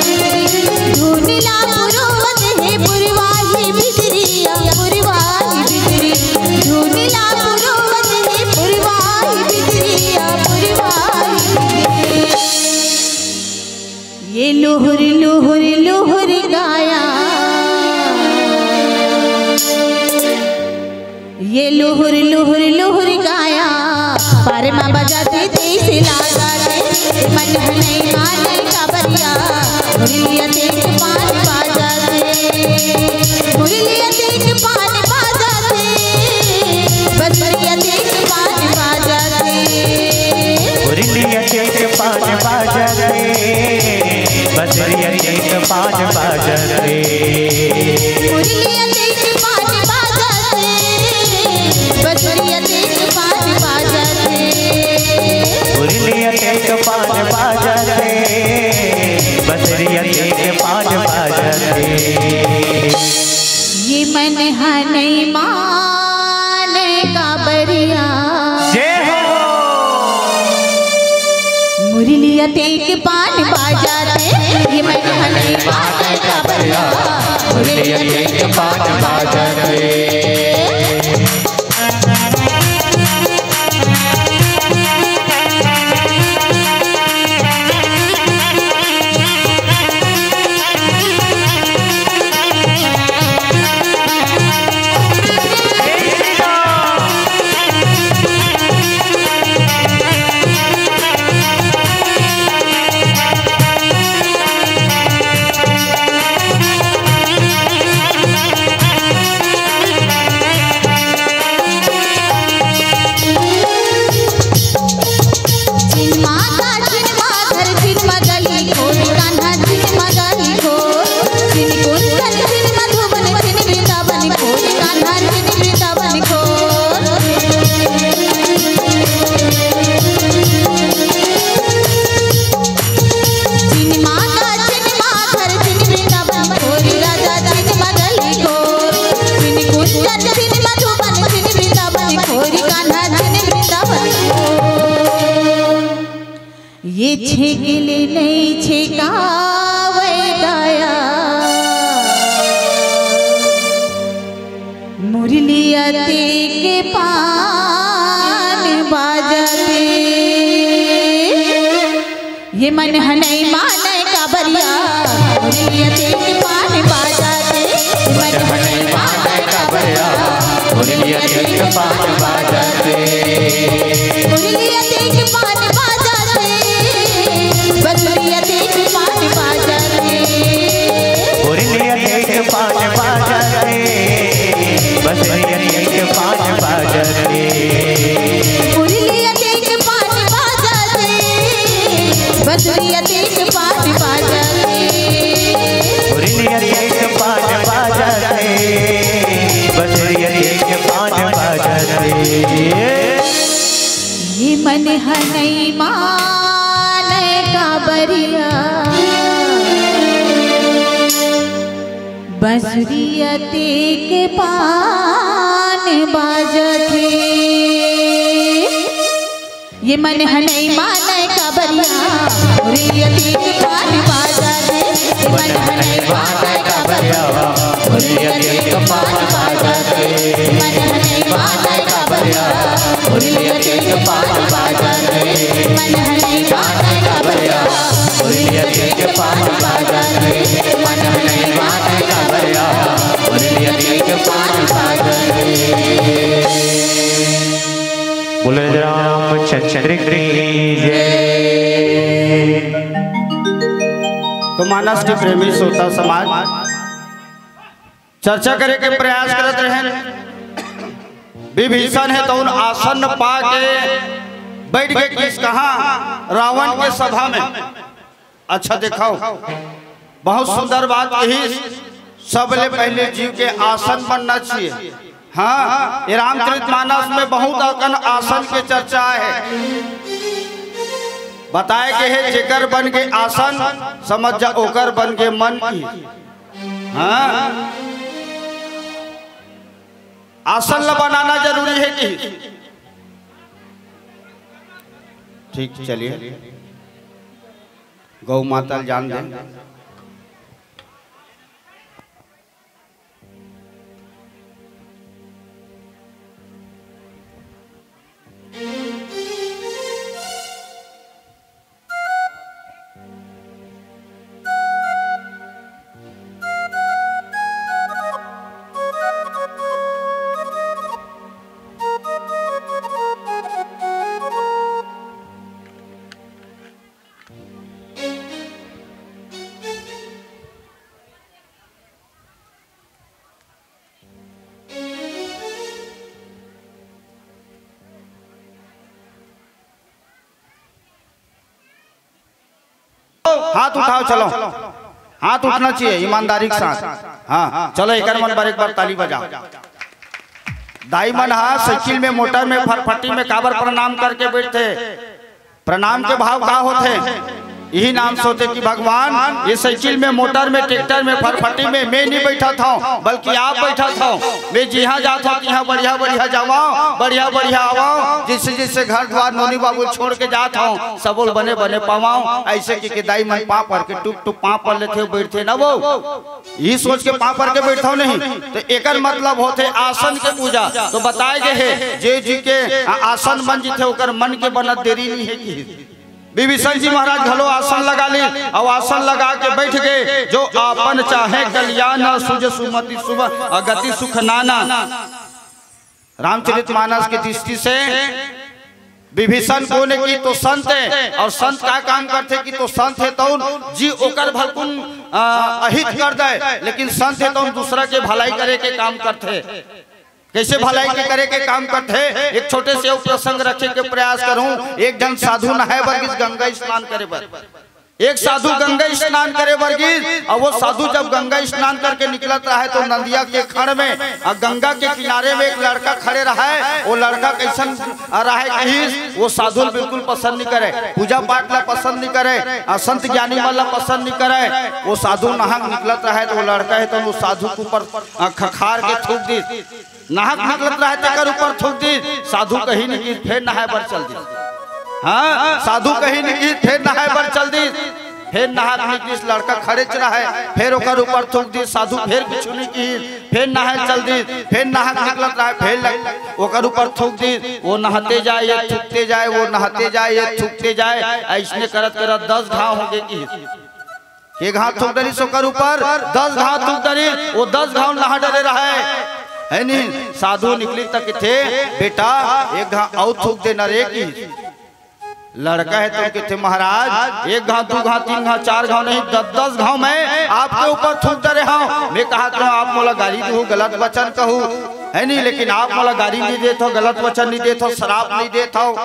धुन ला पुरोवत हे पुरवा ही बिजुरिया, पुरवा ही बिजुरी। धुन ला पुरोवत हे पुरवा ही बिजुरिया, पुरवा ही बिजुरी। ये लुहुर लुहुर लुहुर गाया, ये लुहुर लुहुर लुहुर गाया, पार मा बजाथे तइसे लागथे। मन ह नइ माने काबरिया, मुरली अतेक पान बाजथे। मुरली अतेक पान बाजथे, बसुरी अतेक पान बाजथे। मुरली अतेक पान बाजथे, बसुरी अतेक पान बाजथे। मुरली अतेक पान बाजथे, बसुरी अतेक पान बाजथे। मुरली अतेक पान बाजथे, बसुरी अतेक पान बाजथे। ये मन ह नइ माने काबरिया। जय हो। मुरली अतेक पान बाजथे, ये मन ह नइ माने काबरिया। मुरली अतेक पान बाजथे। छेकले नइ छेकावय दाया, मुरलिया तेक पान बाजथे। ये मन ह नइ मानय काबरिया, मुरलिया तेक पान बाजथे। ये मन ह नइ मानय काबरिया, मुरलिया तेक पान बाजथे। मुरलिया तेक पान बाजथे, बसुरिया तेक पान बाजथे। मुरलिया तेक पान बाजथे, बसुरिया तेक पान बाजथे। मुरलिया तेक पान बाजथे, बसुरिया तेक पान बाजथे। मुरलिया तेक पान बाजथे, बसुरिया तेक पान बाजथे। ये मन ह नइ मानय काबरिया, बसुरिया तेक पान बाजथे। ये मन ह नइ मानय काबरिया, मुरलिया तेक पान बाजथे। ये मन ह नइ मानय काबरिया, मुरलिया तेक पान बाजथे। ये मन ह नइ मानय काबरिया, मुरलिया तेक पान बाजथे। ये मन ह नइ मानय काबरिया, मुरलिया तेक पान बाजथे। ये मन ह नइ मानय काबरिया, मुरलिया तेक पान बाजथे। बोले रामचंद्र की जय। तो मानस के प्रेमी श्रोता समाज, चर्चा करे के प्रयास करत रहेन। विभीषण हे तउन आसन पा के बइठ गे किस कहाँ? रावण के सभा में। अच्छा देखव, बहुत सुंदर बात कही। सबले पहले जीव के आसन बनना चाहिए। हाँ, ये रामचरित मानस में बहुत अकन आसन के चर्चा हे। बताय गे हे, जेकर बन गे आसन, समझ जा ओकर बन गे मन की। हाँ, आसन ला बनाना जरूरी हे कि? ठीक, चलिए। गौ माता ल जान दे। हाथ उठाव, चलो, हाथ उठना चाहिए ईमानदारी के साथ। हाँ, चलो, एकर मन बर एक बार ताली बजाव। दाई मन हा साइकिल में, मोटर में, फरफटी में काबर प्रणाम करके बइठथे? प्रणाम के भाव का होथे? इही नाम से होथे कि भगवान, ये साइकिल में, मोटर में, ट्रैक्टर में, फरफटी में मैं नइ बइठत हंव, बल्कि आप बइठत हव। मैं जिहां जात हंव, तिहां बढ़िया बढ़िया जावंव, बढ़िया बढ़िया आवंव। जइसे जइसे घर दुवार, नोनी बाबू छोड़ के जात हंव, सबो ल बने बने पावंव। अइसे कहिके दाई मन पांव पर के टुप टुप पांव पर लेथे, बइठथे न वो। इही सोच के पांव पर के बइठथव नहीं, त एकर मतलब होथे आसन के पूजा। त बताय गे हे, जे जी के आ-, आसन बन जथे, ओकर मन के बनत देरी नइ हे कि। विभीषण जी महाराज घलो आसन लगा लीन, अउ आसन लगा के बइठ गे, जो आपन चाहे कल्यान, सुज सुमति सुभ, अ, गति सुख नाना। रामचरित मानस के दृष्टि से विभीषण कोन हे कि तो संत हे, अउ संत का काम करथे कि तो संत हे तउन जी ओकर भलकुन, अ, अहित कर दय, लेकिन संत हे तउन दूसरा के भलाई करे के काम करथे। कइसे भलाई के करे के काम करथे? एक छोटे से अउ प्रसंग रखे के प्रयास करहूं। एक झन साधु नहाय बर गिस गंगा स्नान करे बर। एक साधु गंगा स्नान करे बर गिस, अउ वो साधु जब गंगा स्नान करके निकलत रहय, त नदिया के खड़ में, अ, गंगा के किनारे में एक लड़का खड़े रहय। वो लड़का कइसन, अ, रहय कहिस, वो साधु ल बिल्कुल पसंद नइ करय, पूजा पाठ ला पसंद नइ करय, अ, संत ज्ञानी मन ला पसंद नइ करय। वो साधु नहा के निकलत रहय, त वो लड़का हे, त वो साधु के ऊपर, अ, खखार के थूक दिस। नहा के निकलत रहय, तेकर ऊपर थूक दिस, साधु कहीं नहीं कि फेर नहाय बर चल दिस। हाँ, साधु कहीं नहीं किहिस, फेर नहाए बर चल दिस। फेर नहा के निकलिस, लड़का खड़ेच रहय, फेर ओकर ऊपर थूक दिस, साधु फेर कुछु नहीं किहिस। फेर नहाए चल दिस, फेर नहा के निकलत रहय, फेर लग, ओकर ऊपर थूक दिस। वो नहाते जाए, ये थूकते जाए, वो नहाते जाए, ये थूकते जाए। अइसने करत करत दस घांव हो गे किहिस। के घांव थूक डरिस ओकर ऊपर? दस घांव थूक डरिस। वो दस घांव नहा डरे रहय, हे नहीं? साधु निकलिस त कथे, "बेटा, एक घांव अउ थूक दे न रे" किहिस। लड़का हे त कथे, "महाराज, एक घांव, दू घांव, तीन घांव, चार घांव नहीं, दस दस घांव मैं आपके ऊपर थूक डरे हंव। मैं कहत हंव, आप मोला गारी दिहू, गलत वचन कहू, हे नहीं? लेकिन आप मोला गारी नहीं देत हव, गलत वचन नहीं देत हव, श्राप नहीं देत हव।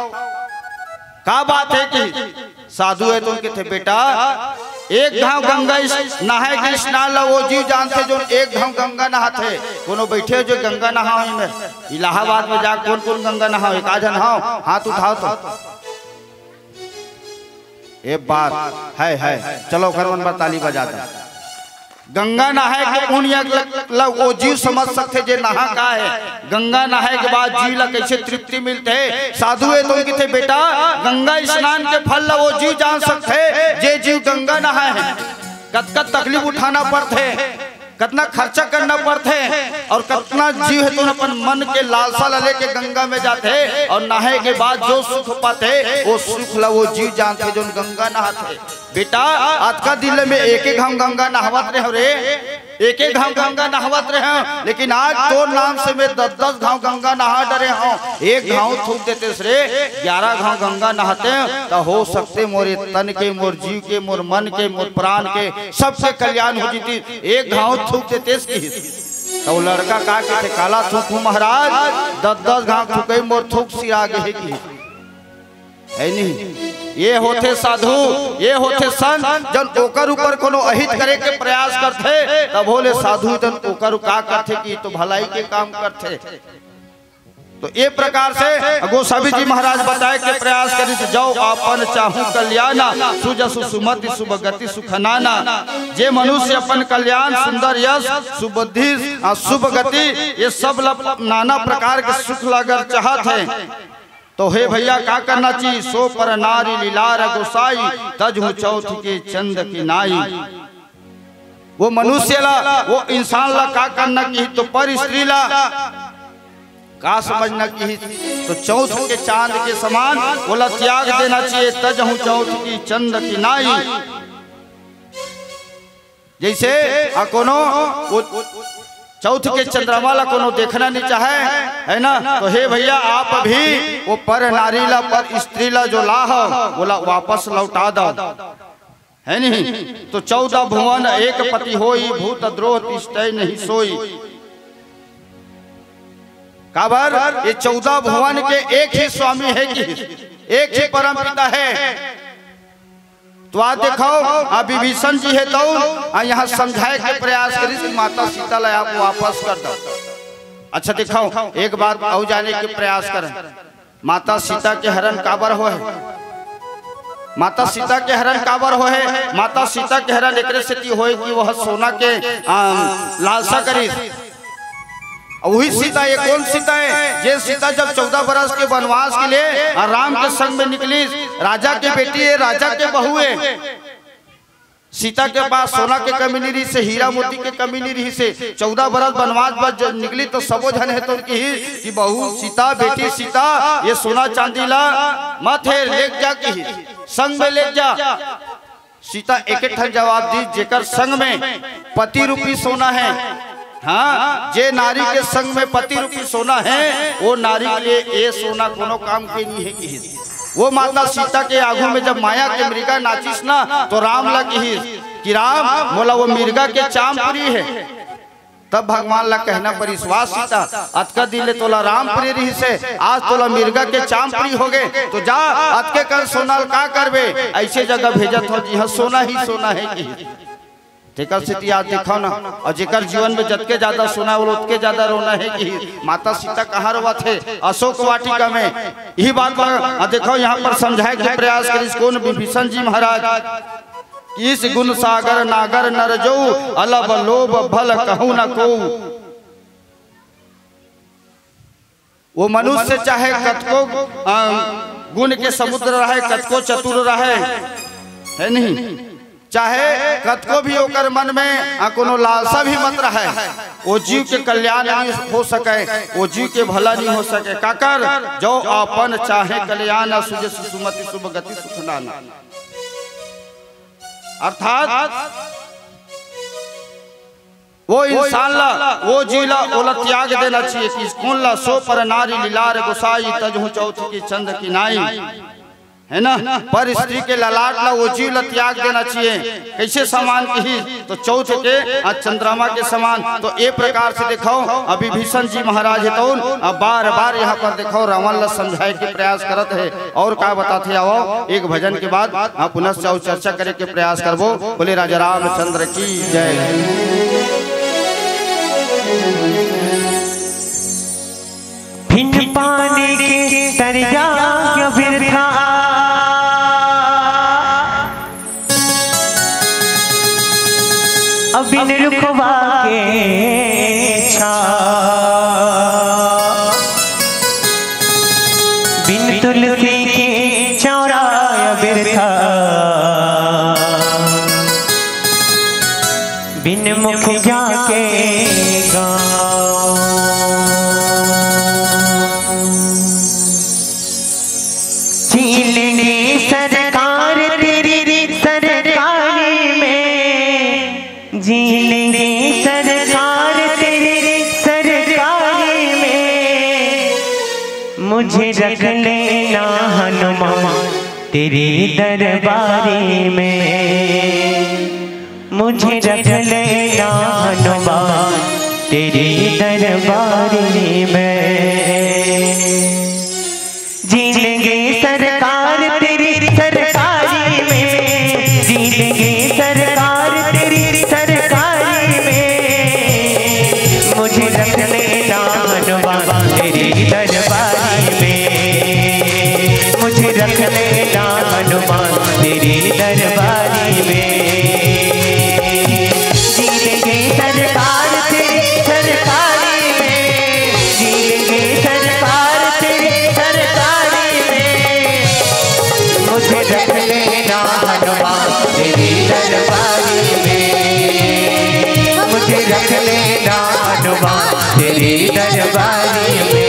का बात हे?" कि साधु हे त कथे, "बेटा, एक घांव गंगा इस-, नहाए के स्नान ला वो जीव जानथे, जोन एक घांव गंगा नहाथे।" कोनो बइठे हो जो गंगा नहावइया में? इलाहाबाद में जा, कोन कोन गंगा नहावइया? एक आध झन हव, हाथ उठाव तो। ए बात हे, हे। चलो, ओकर मन बर ताली बजा दो। गंगा नहाए के पुण्य ल, ल, वो जीव समझ सकथे, जे नहा का हे। गंगा नहाए के बाद जीव ला कइसे तृप्ति मिलथे? साधु हे त कथे, "बेटा, गंगा स्नान के फल ला वो जीव जान सकथे, जे जीव गंगा नहाए हे।" कतका तकलीफ उठाना पड़थे, कतना खर्चा करना पड़थे, अउ कतना जीव हे त अपन मन के लालसा ला लेके गंगा में जाथे, अउ नहाए के बाद जो सुख पाथे, वो सुख ला वो जीव जानथे, जोन गंगा नहाथे। बेटा, अतका दिन ले मैं एके घांव गंगा नहावत रहेंव रे, एके घांव गंगा नहावत रहेंव, लेकिन आज तोर नाम से मैं दस दस घांव गंगा नहा डरे हंव। एक घांव थूक देतेस रे, ग्यारह घांव गंगा नहातेंव, त हो सकथे मोर ए तन के, मोर जीव के, मोर मन के, मोर प्राण के, सबके कल्याण हो जतिस। एक घांव थूक देतेस किहिस। त वो लड़का का कथे, "काला थूकहूं महाराज, दस दस घांव थूकई, मोर थूक सिरा गे हे" किहिस। हे नहीं? ये होथे साधु, ये होथे संत, जब ओकर ऊपर कोनो अहित करे के प्रयास करथे, तभो ले साधु जन ओकर का करथे कि तो भलाई के काम करथे। तो ये प्रकार से गोसावी जी महाराज बताए के प्रयास करिस, "जौ आपन चाहूं कल्याण, सुजसु सुमति सुभगति सुख नाना।" जे मनुष्य अपन कल्याण, सुंदर यश, सुबुद्धि, आ, सुभगति, ये सब ल-, नाना प्रकार के सुख ला अगर चाहत हे, तो हे भइया, का करना चाहिए? "सो पर नारी लिलार गोसाई, तजहु चौथ के चंद की नाई।" वो मनुष्य ला, वो इंसान ला का करना चाहिए? तो पर स्त्री ला का समझना चाहिए? तो चौथ के चांद के समान ओला त्याग देना चाहिए, "तजहु चौथ की चंद की नाई।" जइसे आ कोनो वो चौथ के चंद्रमा ला कोनो देखना नहीं चाहे, हे ना? तो हे भइया, आप भी वो पर नारी ला, पर स्त्री ला जो लाहव, ओला वापस लौटा दव, हे नहीं? तो "चौदह भुवन एक पति होई, भूत द्रोह तिष्ठै नहीं सोई।" काबर ये चौदह भुवन के एक ही स्वामी हे कि एक ही परम पिता हे। तो आज देखव, आ विभीषण जी हे तउन, आ यहाँ समझाए के प्रयास करिस कि माता सीता ला आप वापस कर दव। अच्छा देखव, एक बात अउ जाने के प्रयास करन, माता सीता के हरण काबर होहे? माता सीता के हरण काबर होहे? माता सीता के हरण एकरे सेती होहे कि वह सोना के, आ, लालसा करिस। वही सीता, ये कोन सीता हे? जे सीता जब चौदह बरस के बनवास के लिए, आ, राम के संग में निकलिस, राजा के बेटी हे, राजा के बहू हे। सीता के पास सोना के कमी नहीं रहिसे, हीरा मोती के कमी नहीं रहिसे। चौदह बरस बनवास बर जब निकलिस त सबो झन हे तउन किहिस कि बहू सीता, बेटी सीता, ये सोना चांदी ला मत हेर, लेग जा किहिस, संग में लेग जा। सीता एक ठन जवाब दिस, "जेकर संग में पति रूपी सोना हे, हाँ, जे नारी के संग में पति रूपी सोना हे, वो नारी के लिए ये सोना कोनो काम के नहीं हे" किहिस। वो माता सीता के आगू में जब माया के मृगा नाचिस ना, तो राम ला किहिस कि "राम, मोला वो मृगा के चाम प्रिय हे।" तब भगवान ला कहना परिस, "वाह सीता, अतका दिन ले तोला राम प्रिय रहिसे, आज तोला मृगा के चाम प्रिय होगे, तो जा, अतके कन सोना ल का करबे, अइसे जगह भेजत हंव जिहां सोना ही सोना हे" किहिस। तेकर सेती आज देखव ना, अउ जेकर जीवन में जतके ज्यादा सोना हे, ओला ओतके ज्यादा रोना हे किहिस। माता सीता कहाँ रोवत हे? अशोक वाटिका में। इही बात ला, आ, देखव, यहाँ पर समझाए के प्रयास करिस कोन? विभीषण जी महाराज। "ईस गुन सागर नागर नर जो, अलब लोभ भल कहु न को।" वो मनुष्य चाहे कतको, अ, गुण के समुद्र रहे, कतको चतुर रहे, हे नहीं, चाहे कतको भी ओकर मन में, आ, कोनो लालसा भी मत रहे, ओ जीव के कल्याण नहीं हो सके, ओ जीव के भला नहीं हो सके। काकर? जो आपन चाहे कल्याण, सुजस सुमति शुभ गति सुख नाना। अर्थात वो इंसान ला, वो जीव ला, ओला त्याग देना चाहिए कि कोन ला सो पर नारी लीलार गोसाई, तजहु चौथ की चंद की नाई, है ना? पर स्त्री के ललाट ला, वो जीव ला त्याग देना चाहिए। कैसे समान की? तो चौथ के, आ, चंद्रमा के समान। तो ए प्रकार से देखो, अभी भीषण जी महाराज हे तउन, अब बार बार यहाँ पर देखो रावण ला समझाए के प्रयास करत हे। और का बताथे, आवो एक भजन के बाद, हाँ, पुनः से अउ चर्चा करे के प्रयास करबो। बोले राजा रामचंद्र की जय। फिन पानी के तरिया क्यों बिरथा, अब बिन रुखवा के छा, बिन तुलसी के चौरा बिरथा, बिन मुखिया के गाँव। जी लेंगे सरकार तेरी सरकारी में, जी लेंगे सरकार तेरी सरकारी में, मुझे रख लेना हनुमान तेरी दरबारी में, मुझे रख लेना हनुमान तेरी दरबारी में। जी लेंगे सरकार तेरी सरकारी में, जी लेंगे सरकार तेरी सरकारी में, मुझे रख लेना हनुमान तेरी दरबारी में, मुझे रख लेना हनुमान तेरी दरबारी में। जी लेंगे सरकार तेरी सरकारी में, जी लेंगे सरकार तेरी सरकारी में, मुझे रख लेना हनुमान तेरी दरबारी में, मुझे रख लेना हनुमान तेरी दरबारी में।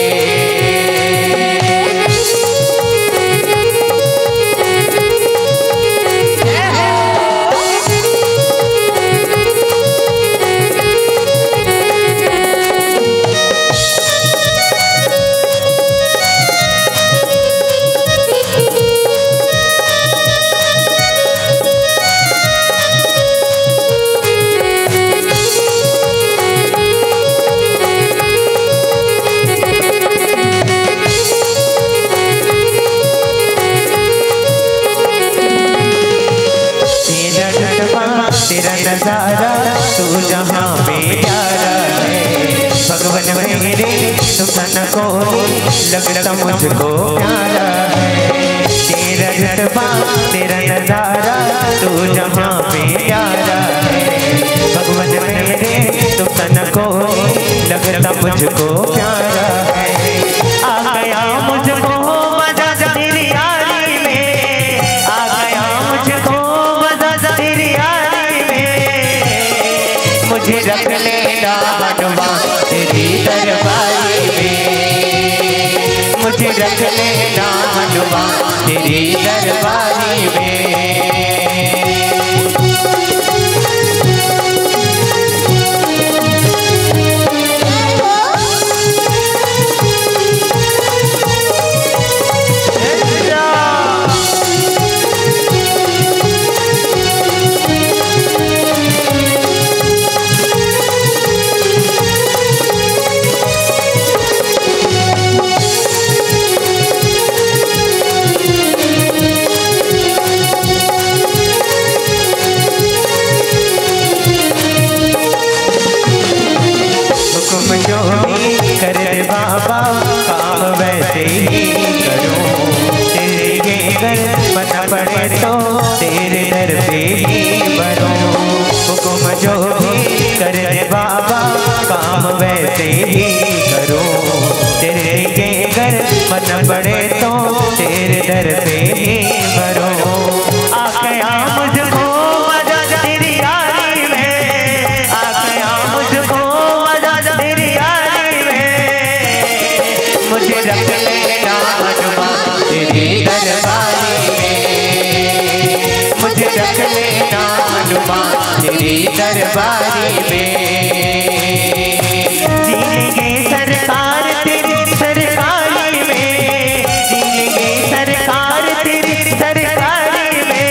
तेरा जलवा, तेरा नजारा, तू जहाँ पे प्यारा है। भगवन मेरे, तुम सा न कोई लगता मुझको प्यारा है। तेरा जलवा, तेरा नजारा, तू जहाँ पे प्यारा है। भगवन मेरे, तुम सा न कोई लगता मुझको प्यारा है। आ गया मुझको मजा तेरी यारी में, आ गया मुझको मजा तेरी यारी में। मुझे रख लेना हनुमान तेरी दरबारी में, मुझे रख लेना हनुमान तेरी दरबारी में। हुक्म जो भी कर दे बाबा, काम वैसे ही करूं। तेरे के घर बना पड़े तो तेरे दर पे ही मरूं। हुक्म जो भी कर दे बाबा, काम वैसे ही करूं। तेरे के घर बना पड़े तो तेरे दर लेना हनुमान तेरी दरबारी में, मुझे रख लेना हनुमान तेरी दरबारी में। जी लेंगे सरकार तेरी सरकारी में, जी लेंगे सरकार तेरी सरकारी में।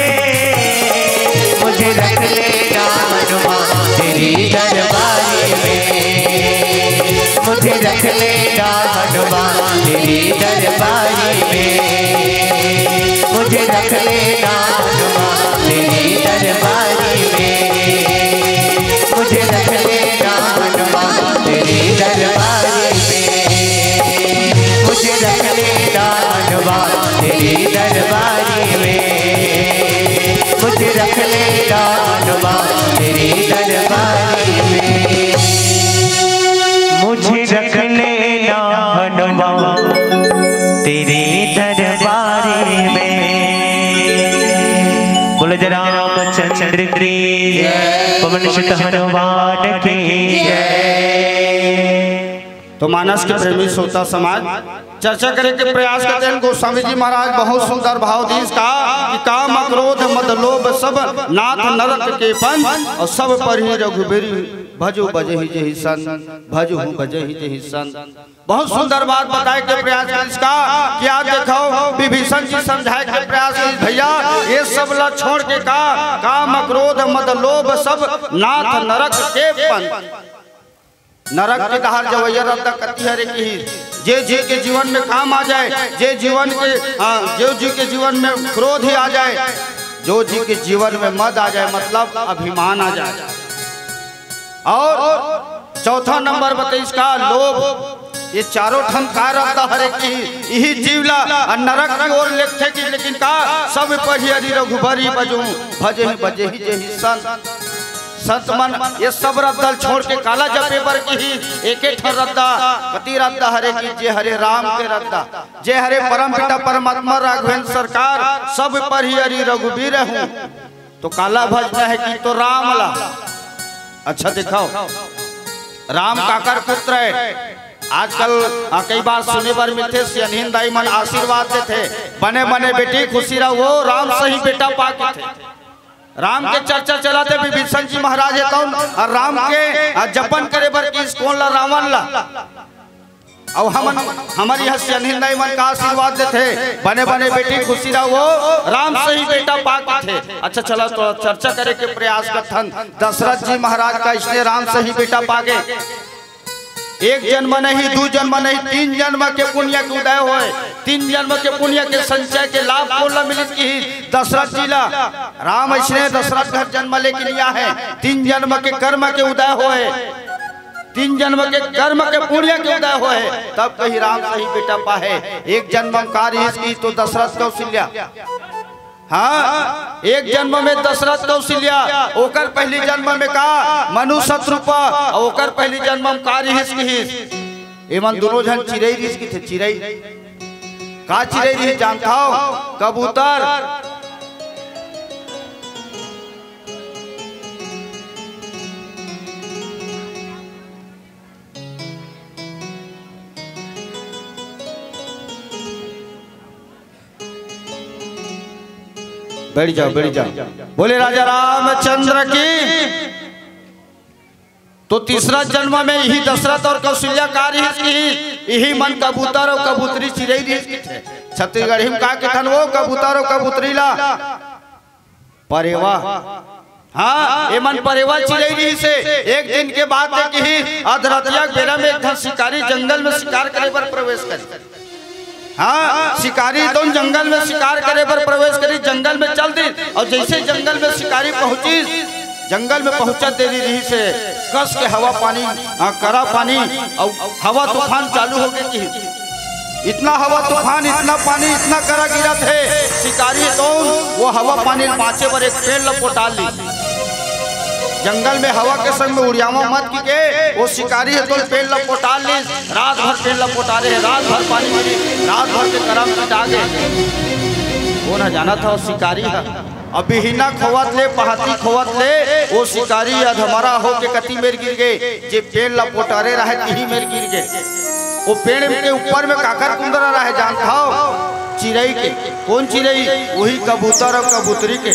मुझे रख लेना हनुमान तेरी दरबारी में, मुझे रख लेना हनुमान तेरी दरबारी में, मुझे रख लेना हनुमान तेरी दरबारी में, मुझे रख लेना हनुमान तेरी दरबारी में, मुझे रख लेना हनुमान तेरी दरबारी में, मुझे रख लेना हनुमान तेरी दरबारी में, मुझे रख लेना हनुमान तेरी दरबारी में। बोलो जय रामचंद्र की, पवन सुत हनुमान की जय। तो मानस के प्रेमी श्रोता समाज, चर्चा करे के प्रयास करते हैं। गोस्वामी जी महाराज बहुत सुंदर भाव दीस का कि काम, क्रोध, मद, लोभ सब नाथ नरक के पंथ, और सब पर ही रघुबीर भजहु बजहि जेहि संत, भजहु बजहि जेहि संत। बहुत सुंदर बात बताए के प्रयास करिस का कि आप देखो, विभीषण जी समझाए के प्रयास करिस, भैया, ये सब ला छोड़ के का, काम, क्रोध, मद, लोभ सब नाथ नरक के पंथ। नरक के डहर जवइया रद्दा कति हरे किहिस, जे जी के जीवन में काम आ जाए, जे जीवन के, हाँ, जे जी के जीवन में क्रोध ही आ जाए, जो जी के जीवन में मद आ जाए, मतलब अभिमान आ जाए। और चौथा नंबर बताइस का, लोभ। ये चारों ठन का रद्दा हरे कि इही जीव ला नरक की ओर लेगथे कि, लेकिन का, सब पर ही हरि रघुबीर भजहु, भजहि बजहि जेहि संत। संत मन ये सब रद्दा ल छोड़ के काला जपे बर किहिस, एके ठन रद्दा, कति रद्दा हरे कि जे हरे राम के रद्दा, जे हरे परम पिता परमात्मा राघवेंद्र सरकार, सब पर ही हरि रघुबीर हूँ। तो काला भजना है कि तो राम ला। अच्छा दिखाओ, राम काकर पुत्र है। आजकल, आ, कई बार सुने बर मिलथे, सियनहिन दाई मन आशीर्वाद देथे, बने बने बेटी खुशी रहो, राम सही बेटा पा के थे। राम के चर्चा चलत हे, विभीषण जी महाराज हे तौन, अउ राम के, अ, जपन करे बर किहिस कोन ला, रावण ला। अउ हमन, हमर इहाँ सियनहिन दाई मन का आशीर्वाद देथे, बने बने बेटी खुशी रहो, राम सही बेटा पा के थे। अच्छा, चला थोड़ा चर्चा करे के प्रयास करथन। दशरथ जी महाराज का इसने राम सही बेटा पागे। एक जन्म नहीं, दू जन्म नहीं, तीन जन्म के पुण्य के उदय होय, तीन जन्म के पुण्य के संचय के लाभ कोन ला मिलिस किहिस? दशरथ जी ला। राम इसने दशरथ घर जन्म लेके लिया है, तीन जन्म के कर्म के उदय होय, तीन जन्म के कर्म के पुण्य के उदय होय, तब कही राम सही बेटा पाहे। एक जन्म में का रिहिस किहिस तो दशरथ कौशल्या। हाँ, एक जन्म में दशरथ कौशल्या, ओकर पहली जन्म में का मनु शतरूपा, अउ ओकर पहली जन्म में का रिहिस किहिस? एमन दोनों झन चिरई रिहिस किथे, चिरई। का चिरई रिहिस जानथव? कबूतर। बैठ जाओ, बैठ जाओ। बोले राजा रामचंद्र की। तो तीसरा जन्म में इही दशरथ अउ कौशल्या का रिहिस किहिस, इही मन कबूतर अउ कबूतरी चिरई रिहिस किथे। छत्तीसगढ़ी में का किथन वो कबूतर अउ कबूतरी ला? परेवा। हाँ, एमन परेवा चिरई रिहिस हे। एक दिन के बात हे किहिस, अधरतिया के बेरा में एक ठन शिकारी जंगल में शिकार करे बर प्रवेश करिस। हाँ, शिकारी तो जंगल में शिकार करे बर प्रवेश करिस, जंगल में चल दिस। अउ जइसे जंगल में शिकारी पहुंचिस, जंगल में पहुंचत देरी रिहिस हे, कस के हवा पानी, हाँ, करा पानी, अउ हवा तूफान चालू हो गे किहिस। इतना हवा तूफान, इतना पानी, इतना करा गिरत हे, शिकारी तो वो हवा पानी ल बाँचे बर एक पेड़ ल पोटार लिस। जंगल में हवा के संग में उड़ियावा मत कहिके, वो शिकारी हे तो पेड़ ल पोटार लिस। रात भर पेड़ ल पोटारे हे, रात भर पानी मिली, रात भर के करा म पिटा गे। कोन ह जानत हे वो शिकारी ह? अब बिहिना खोवत ले, पहाती खोवत ले, वो शिकारी अधमरा होके कति मेर गिर गे, जे पेड़ ल पोटारे रहे, तिही मेर गिर गे। वो पेड़ के ऊपर में काकर कुंदरा रहे जानत हव? चिरई के। कोन चिरई? वही कबूतर अउ कबूतरी के।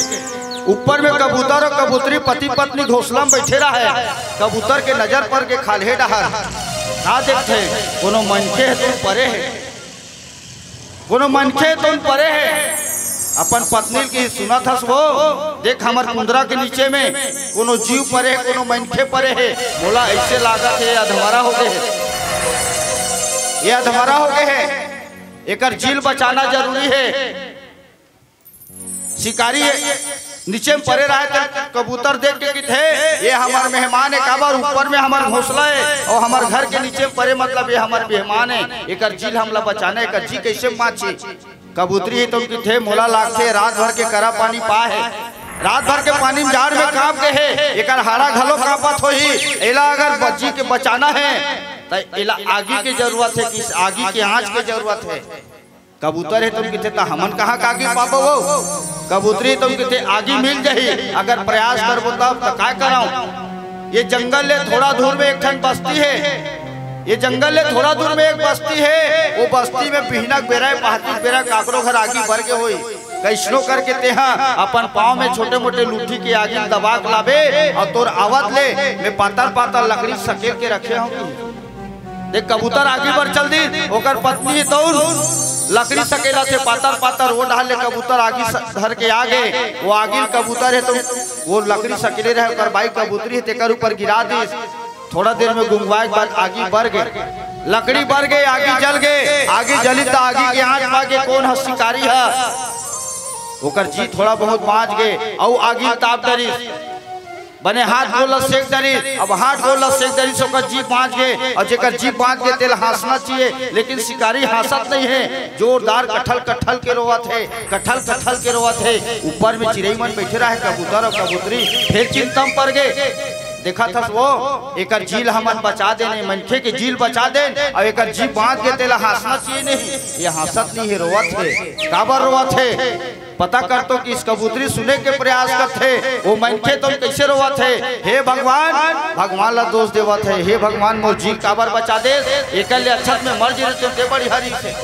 ऊपर में कबूतर अउ कबूतरी पति पत्नी घोंसला में बइठे रहे। कबूतर के नजर परगे खाल्हे डहर। का देखथे? कोनो मनखे हे तउन परे हे, कोनो मनखे हे तउन परे हे। अपन पत्नी ल किहिस, सुनत हस वो, देख हमर कुंदरा के नीचे में कोनो जीव परे हे, कोनो मनखे परे हे। मोला अइसे लागत हे अधमरा होगे हे, ये अधमरा होगे हे, एकर जी ल बचाना जरूरी हे। शिकारी नीचे में परे रहे त कबूतर देख के किथे, ये हमर मेहमान हे, काबर ऊपर में हमर घोंसला हे अउ हमर घर के नीचे में परे, मतलब ये हमर मेहमान हे, एकर जी ल हमला बचाना हे, एकर जी कइसे बाँचही? कबूतरी हे तउन किथे, मोला लागथे रात भर के करा पानी पाए हे, रात भर के पानी में जाड़ में कांप गे हे, एकर हाड़ा घलो कांपत होही। एला अगर बच्ची के बचाना हे त एला आगी के जरूरत हे, किस आगी के आँच के जरूरत हे। कबूतर हे तउन किथे, त हमन कहाँ का आगी पाबो वो? कबूतरी हे तउन किथे, आगी मिल जाही, अगर प्रयास करबो तब। त काय करंव? ये जंगल ले थोड़ा दूर में एक ठन बस्ती हे। ये जंगल ले थोड़ा दूर में एक बस्ती हे। वो बस्ती में बिहनक बेरा, पहाती बेरा काकरो घर आगी बर गे होही। कइसनो करके तेहा अपन पाँव में छोटे मोटे लूठी के आगी ल दबा के लाबे अउ तोर आवत ले मैं पातर पातर लकड़ी सकेल के रखे हंव कि। देख, कबूतर आगी बर चल दिस, ओकर पत्नी हे तउन लकड़ी सकेलत हे पातर पातर, वो डहर ले कबूतर आगी स-, धर के आ गे। वो आगी ल कबूतर हे तउन वो लकड़ी सकेले रहे, ओकर बाई कबूतरी हे तेकर ऊपर गिरा दिस। थोड़ा देर में गुंगवाए के बाद आगी बर गे, लकड़ी बर गे, आगी जल गे। आगी जली त आगी के आँच पाके कोन ह? शिकारी ह। ओकर जी थोड़ा बहुत बाँच गे अउ आगी ल ताप डरिस। बने हाथ गोड़ ल सेक डरिस। अब हाथ गोड़ ल सेक डरिस, ओकर जी बाँच गे, अउ जेकर जी बाँच गे तेला हाँसना चाहिए, लेकिन शिकारी हाँसत नइ हे, जोरदार कठल कठल के रोवत हे, कठल कठल के रोवत हे। ऊपर में चिरई मन बइठे रहे, कबूतर अउ कबूतरी, फेर चिंता म पर गे। देखत हस वो, एकर जी ल हमन बचा देन, ए मनखे के जी ल बचा देन, अउ एकर जी बाँच गे तेला हाँसना चाहिए नहीं, ये हाँसत नइ हे, रोवत हे। काबर रोवत हे? पता करथंव किहिस कबूतरी, सुने के प्रयास करथे, वो मनखे तउन कइसे रोवत हे। हे भगवान, भगवान ला दोष देवत हे, हे भगवान, मोर जी काबर बचा देस, एकर ले अच्छा त मैं मर जही रहितेंव, ते बढ़िया रहिसे।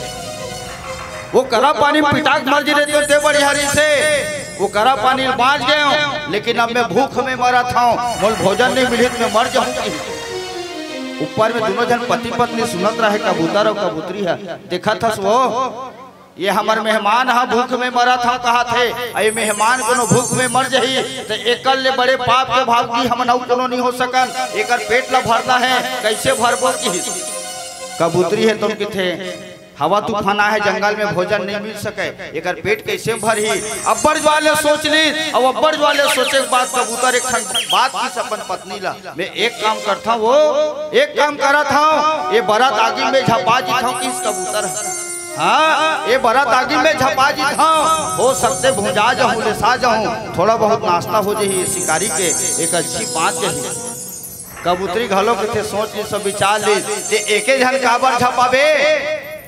वो करा पानी म पिटा के मर जही रहितेंव, ते बढ़िया रहिसे। वो करा पानी ल बाँच गेंव, लेकिन अब मैं भूख में मरत हंव, मोला भोजन नइ मिलही त मैं मर जहूं कि। ऊपर में दूनों झन पति पत्नी सुनत रहे, कबूतर अउ कबूतरी ह। देखत हस वो, ये हमर मेहमान ह, भूख में मरत हंव कहत हे, अउ ये मेहमान कोनो भूख में मर जही, त एकर ले बड़े पाप के भागी हमन अउ कोनो नइ हो सकन। एकर पेट ला भरना हे, कइसे भरबो किहिस। कबूतरी हे तउन किथे, हवा तूफान आहे, जंगल में भोजन नइ मिल सके, एकर पेट कइसे भरही। अब्बड़ जुवार ले सोच लिस, अउ अब्बड़ जुवार ले सोचे के बाद कबूतर एक ठन बात किहिस अपन पत्नी ला, मैं एक काम करथंव वो, एक काम करत हंव, ये बरत आगी में झपा जीथंव किहिस कबूतर ह। हाँ, ये बरत आगी में झपा जीथंव, हो सकथे भुंजा जहूं, लेसा जहूं, थोड़ा बहुत नास्ता हो जही शिकारी के, एकर जी बाँच जही। कबूतरी घलो किथे सोच लिस, विचार लिस, ते एके झन काबर झपाबे,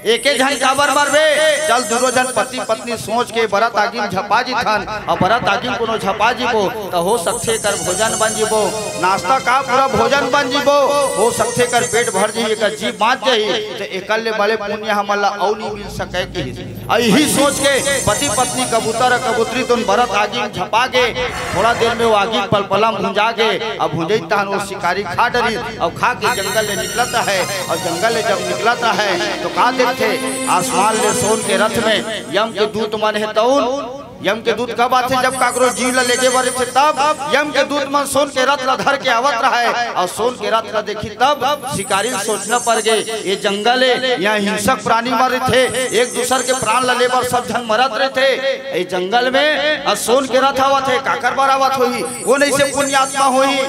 एके झन काबर मरबे। चल दूनों झन पति पत्नी सोच के बरत आगी में झपा जीथन, अउ बरत आगी में कोनो झपा जीबो त हो सकथे एकर भोजन बन जीबो, नास्ता का पूरा भोजन बन जीबो, हो सकथे एकर पेट भर जही, एकर जी बाँच जही, त एकर ले बड़े पुण्य हमन ला अउ नइ मिल सके किहिस। अउ इही सोच के पति पत्नी कबूतर अउ कबूतरी दूनों बरत आगी में झपा गे। थोड़ा देर में वो आगी पलपला में भुंजा गे। अब भुंजई तहन वो शिकारी खा डरिस, अउ खा के जंगल ले निकलत हे। अउ जंगल ले जब निकलत हे त का देखथे, आसमान ले सोन के रथ में यम के दूत मन हे तउन। यम के दूत कब आथे? जब काकरो जीव ल लेगे बर रहिथे तब। यम के दूत मन सोन के रथ ल धर के आवत रहय, अउ सोन के रथ ल देखही तब शिकारी ल सोचना पर गे, ये जंगल ए, इहाँ हिंसक प्राणी मन रहिथे, एक दूसर के प्राण ल ले बर सब झन मरत रहिथे। ये जंगल में अ सोन के रथ आवत हे, काकर बर आवत होही? कोन अइसे पुण्यात्मा होही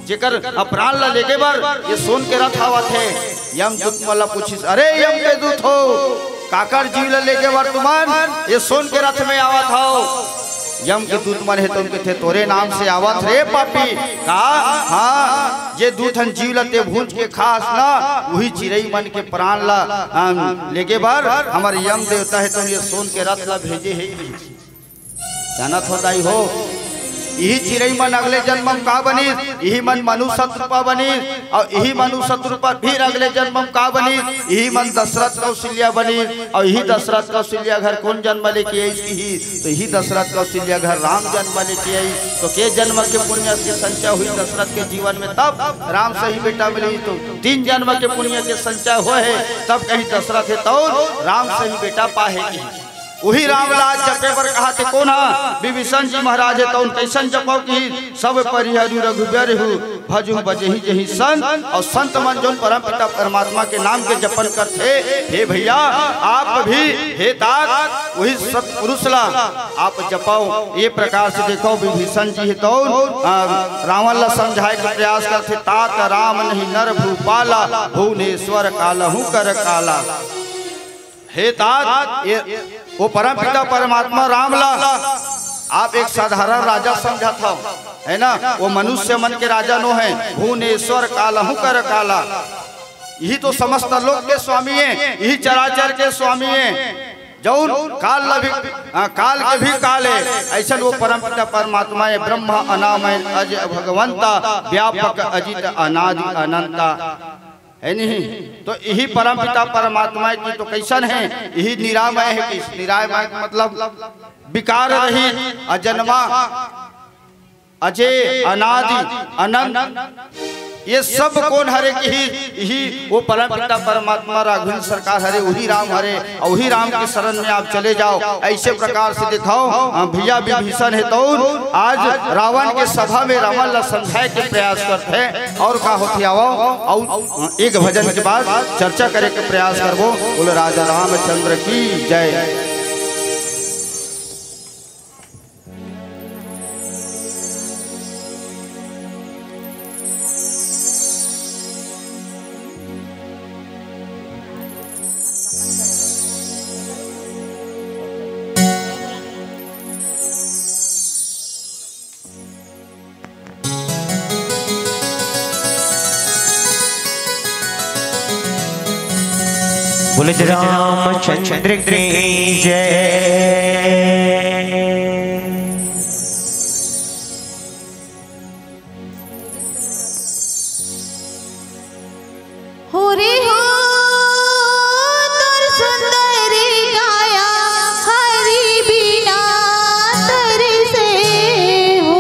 जेकर अ प्राण ल लेगे बर ये सोन के रथ आवत हे? यमदूत मन ल पूछिस, "अरे यम के दूत हो, काकर जीव ल लेगे बर तुमन ये सोन के रथ में आवत हव?" यम के दूत मन हे तउन कथे, "तोरे नाम से आवत रे पापी।" "का?" "हाँ, जे दू ठन जीव ल ते भूंज के खास ना, उही चिरई मन के प्राण ल, अम, लेगे बर हमर यम देवता हे तउन ये सोन के रथ ल भेजे हे।" जानत हो दाई हो, इही चिरई मन अगले जन्म म का बनिस, इही मन मनुष्य रूपा बनिस, अउ इही मनुष्य रूपा फिर अगले जन्म म का बनिस, इही मन दशरथ कौशल्या बनिस, अउ इही दशरथ कौशल्या घर कोन जन्म लेके आइस किही, तो इही दशरथ कौशल्या घर राम जन्म लेके आइस। तो के जन्म के पुण्य के संचय होही दशरथ के जीवन में, तब राम सही बेटा मिलही। तो तीन जन्म के पुण्य के संचय होए हे, तब कहीं दशरथ हे तौन राम सही बेटा पाहे किही। उही राम ला जपे बर कहाथे कोन हा? विभीषण जी महाराज हे। तौन कइसन जपव किही? सब परिहरहु रघुबर हूँ, भजहु बजहि जहि संत। अउ संत मन जोन परमपिता परमात्मा के नाम के जपन करथे, हे भइया, आप भी, हे तात, उही सतपुरुष ला आप जपव। ये प्रकार से देखव, विभीषण जी हे तौन, अ, रावण ला समझाए के प्रयास करथे, तात राम नहीं नर भूपाला, भुवनेश्वर कालहु कर काला। हे तात, ये, वो परमपिता परमात्मा राम ला आप एक साधारण राजा समझत हव, है ना? वो मनुष्य मन के राजा नो हे। भुवनेश्वर कालहु कर काला, इही तो समस्त लोक के स्वामी हे, इही चराचर के स्वामी हे, जौन काल ला भी, आ, काल के भी काल हे। अइसन वो परमपिता परमात्मा हे, ब्रह्मा अनामय अज भगवंता, व्यापक अजित अनादि अनंता। हे नहीं? तो इही परमपिता परमात्मा हे कि तो कइसन हे? इही निरामय हे कि निरामय मतलब विकार रहित, अजन्मा, अजय, अनादि, अनंत। ये सब कोन हरे किही? इही वो परमपिता परमात्मा राघवेंद्र सरकार हरे, उही राम हरे, अउ उही राम के शरण में आप चले जाव। अइसे प्रकार से देखव, हाँ, भइया विभीषण हे तौन आज रावण के सभा में रावण ला समझाए के प्रयास करथे। अउ का होथे, आवव, अउ एक भजन के बाद चर्चा करे के प्रयास करबो। बोलो राजा रामचंद्र की जय। बोले रामचंद्र की जय। हो रे हो, तोर सुंदर काया हरि बिना तरसे हो।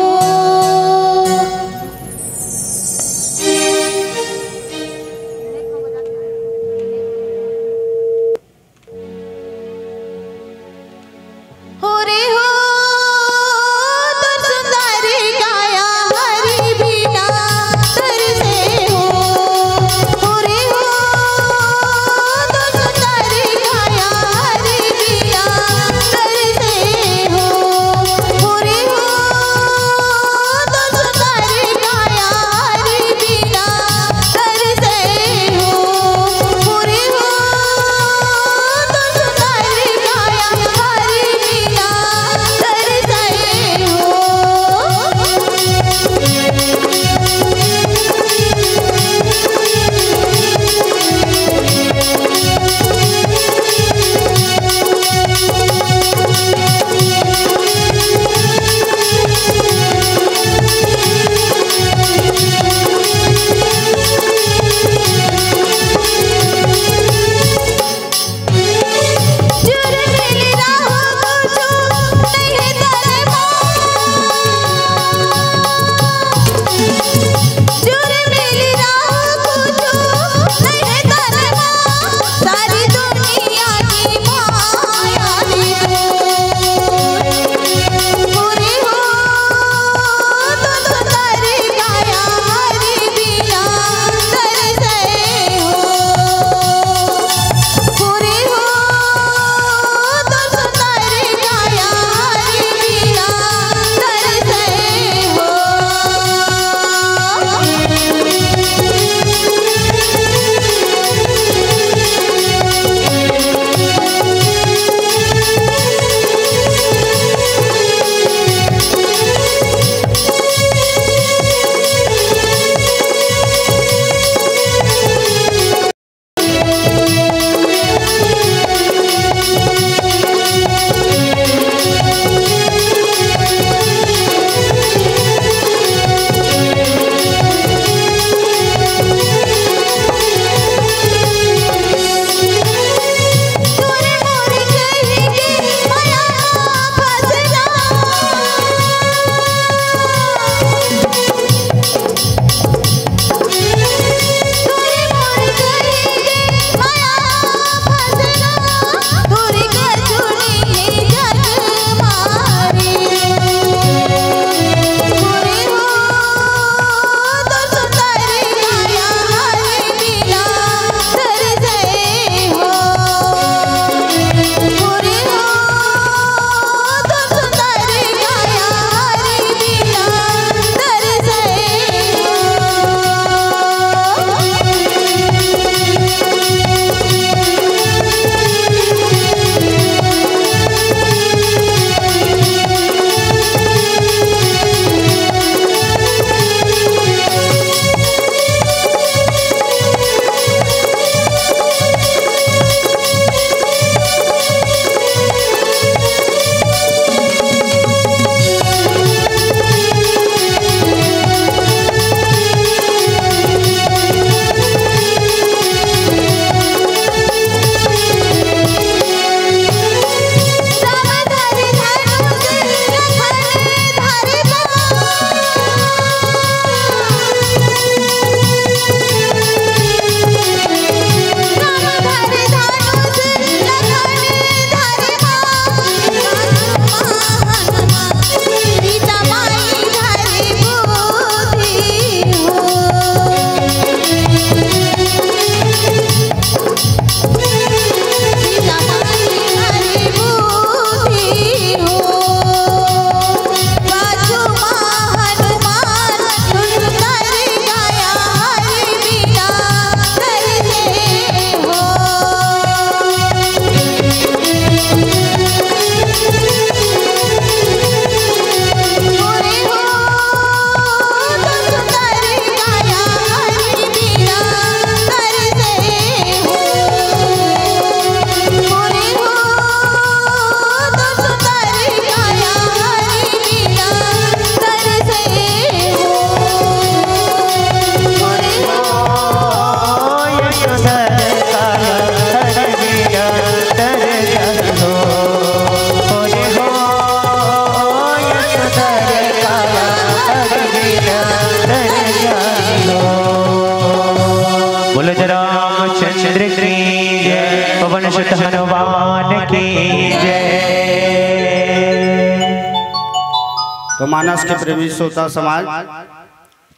मानस के प्रेमी श्रोता समाज,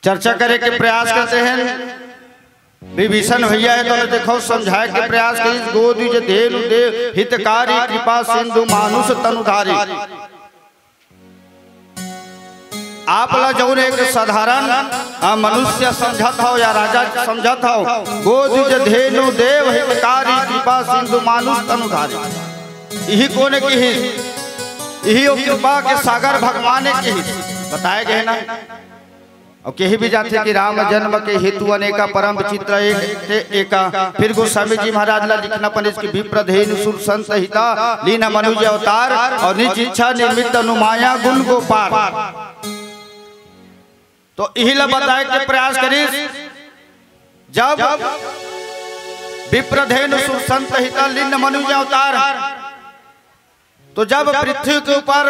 चर्चा करे के प्रयास करते हैं। विभीषण भैया हे तो देखो, समझाए के प्रयास करिस, गो द्विज धेनु देव हितकारी, कृपा सिंधु मानुष तनुधारी। आप ला जौन एक साधारण, अ, मनुष्य समझत हव या राजा समझत हव, गो द्विज धेनु देव हितकारी, कृपा सिंधु मानुष तनुधारी। इही कोन किहिस? इही ओ कृपा के सागर भगवान किहिस। बताए गए ना, अउ केहे भी जाथे कि राम जन्म के हेतु अनेका, परम विचित्र एक ते एका। फिर गोस्वामी जी महाराज ला लिखना पड़िस कि विप्र धेनु सुर संत हिता, लीन मनुज अवतार, अउ निज इच्छा निमित्त अनुमाया गुण गो पार। तो इही ला बताए के प्रयास करिस, जब विप्र धेनु सुर संत हिता, लीन मनुज अवतार, तो जब पृथ्वी के ऊपर,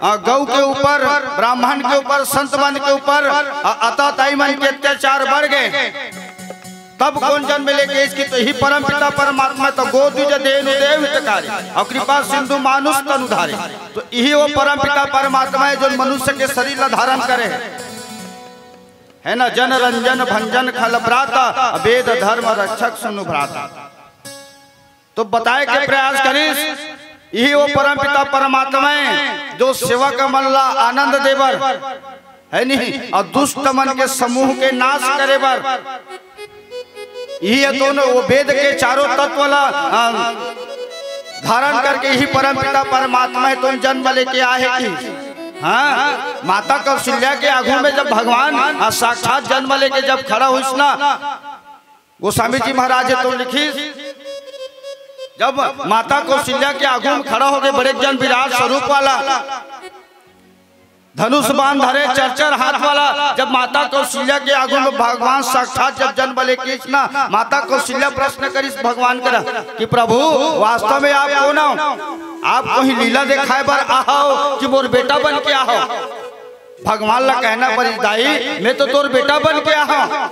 अ, गौ के ऊपर, ब्राह्मण के ऊपर, संत मन के ऊपर, अ, अताताई मन के अत्याचार बढ़ गए, तब कोन जन्म लेके इसकी? तो ही परम पिता परमात्मा तो गो द्विज धेनु देव हितकारी, अउ कृपा सिंधु मानुष तनुधारी। तो यही वो परम पिता परमात्मा हे, जो मनुष्य के शरीर ला धारण करे हे, है ना? जन रंजन भंजन खल भ्राता, वेद धर्म रक्षक सुनु भ्राता। तो बताए के प्रयास करिस, इही वो परम पिता परमात्मा हे, जो सेवक मन ला आनंद देबर, है नहीं, अउ दुष्ट मन के समूह के नाश करे बर। इही हे तो वो वेद के चारों तत्व ला, अ, धारण करके इही परम पिता परमात्मा हे तो जन्म लेके आहे कि। हाँ, माता कौशल्या के आगू में जब भगवान, अ, साक्षात जन्म लेके जब खड़ा होइस ना, गोस्वामी जी महाराज हे तो लिखिस, जब माता कौशल्या के आगू में खड़ा होके बड़े जन विराट स्वरूप वाला, धनुष बाण धरे, चरचर हाथ वाला, जब माता कौशल्या के आगू में भगवान साक्षात जब जन्म लेके आइस ना, माता कौशल्या प्रश्न करिस भगवान करा कि प्रभु, वास्तव में आप कोन हो? आप कोई लीला दिखाए बर आहव कि मोर बेटा बन के आहव? भगवान ला कहना पड़िस, दाई, मैं तो तोर बेटा बन के आहव।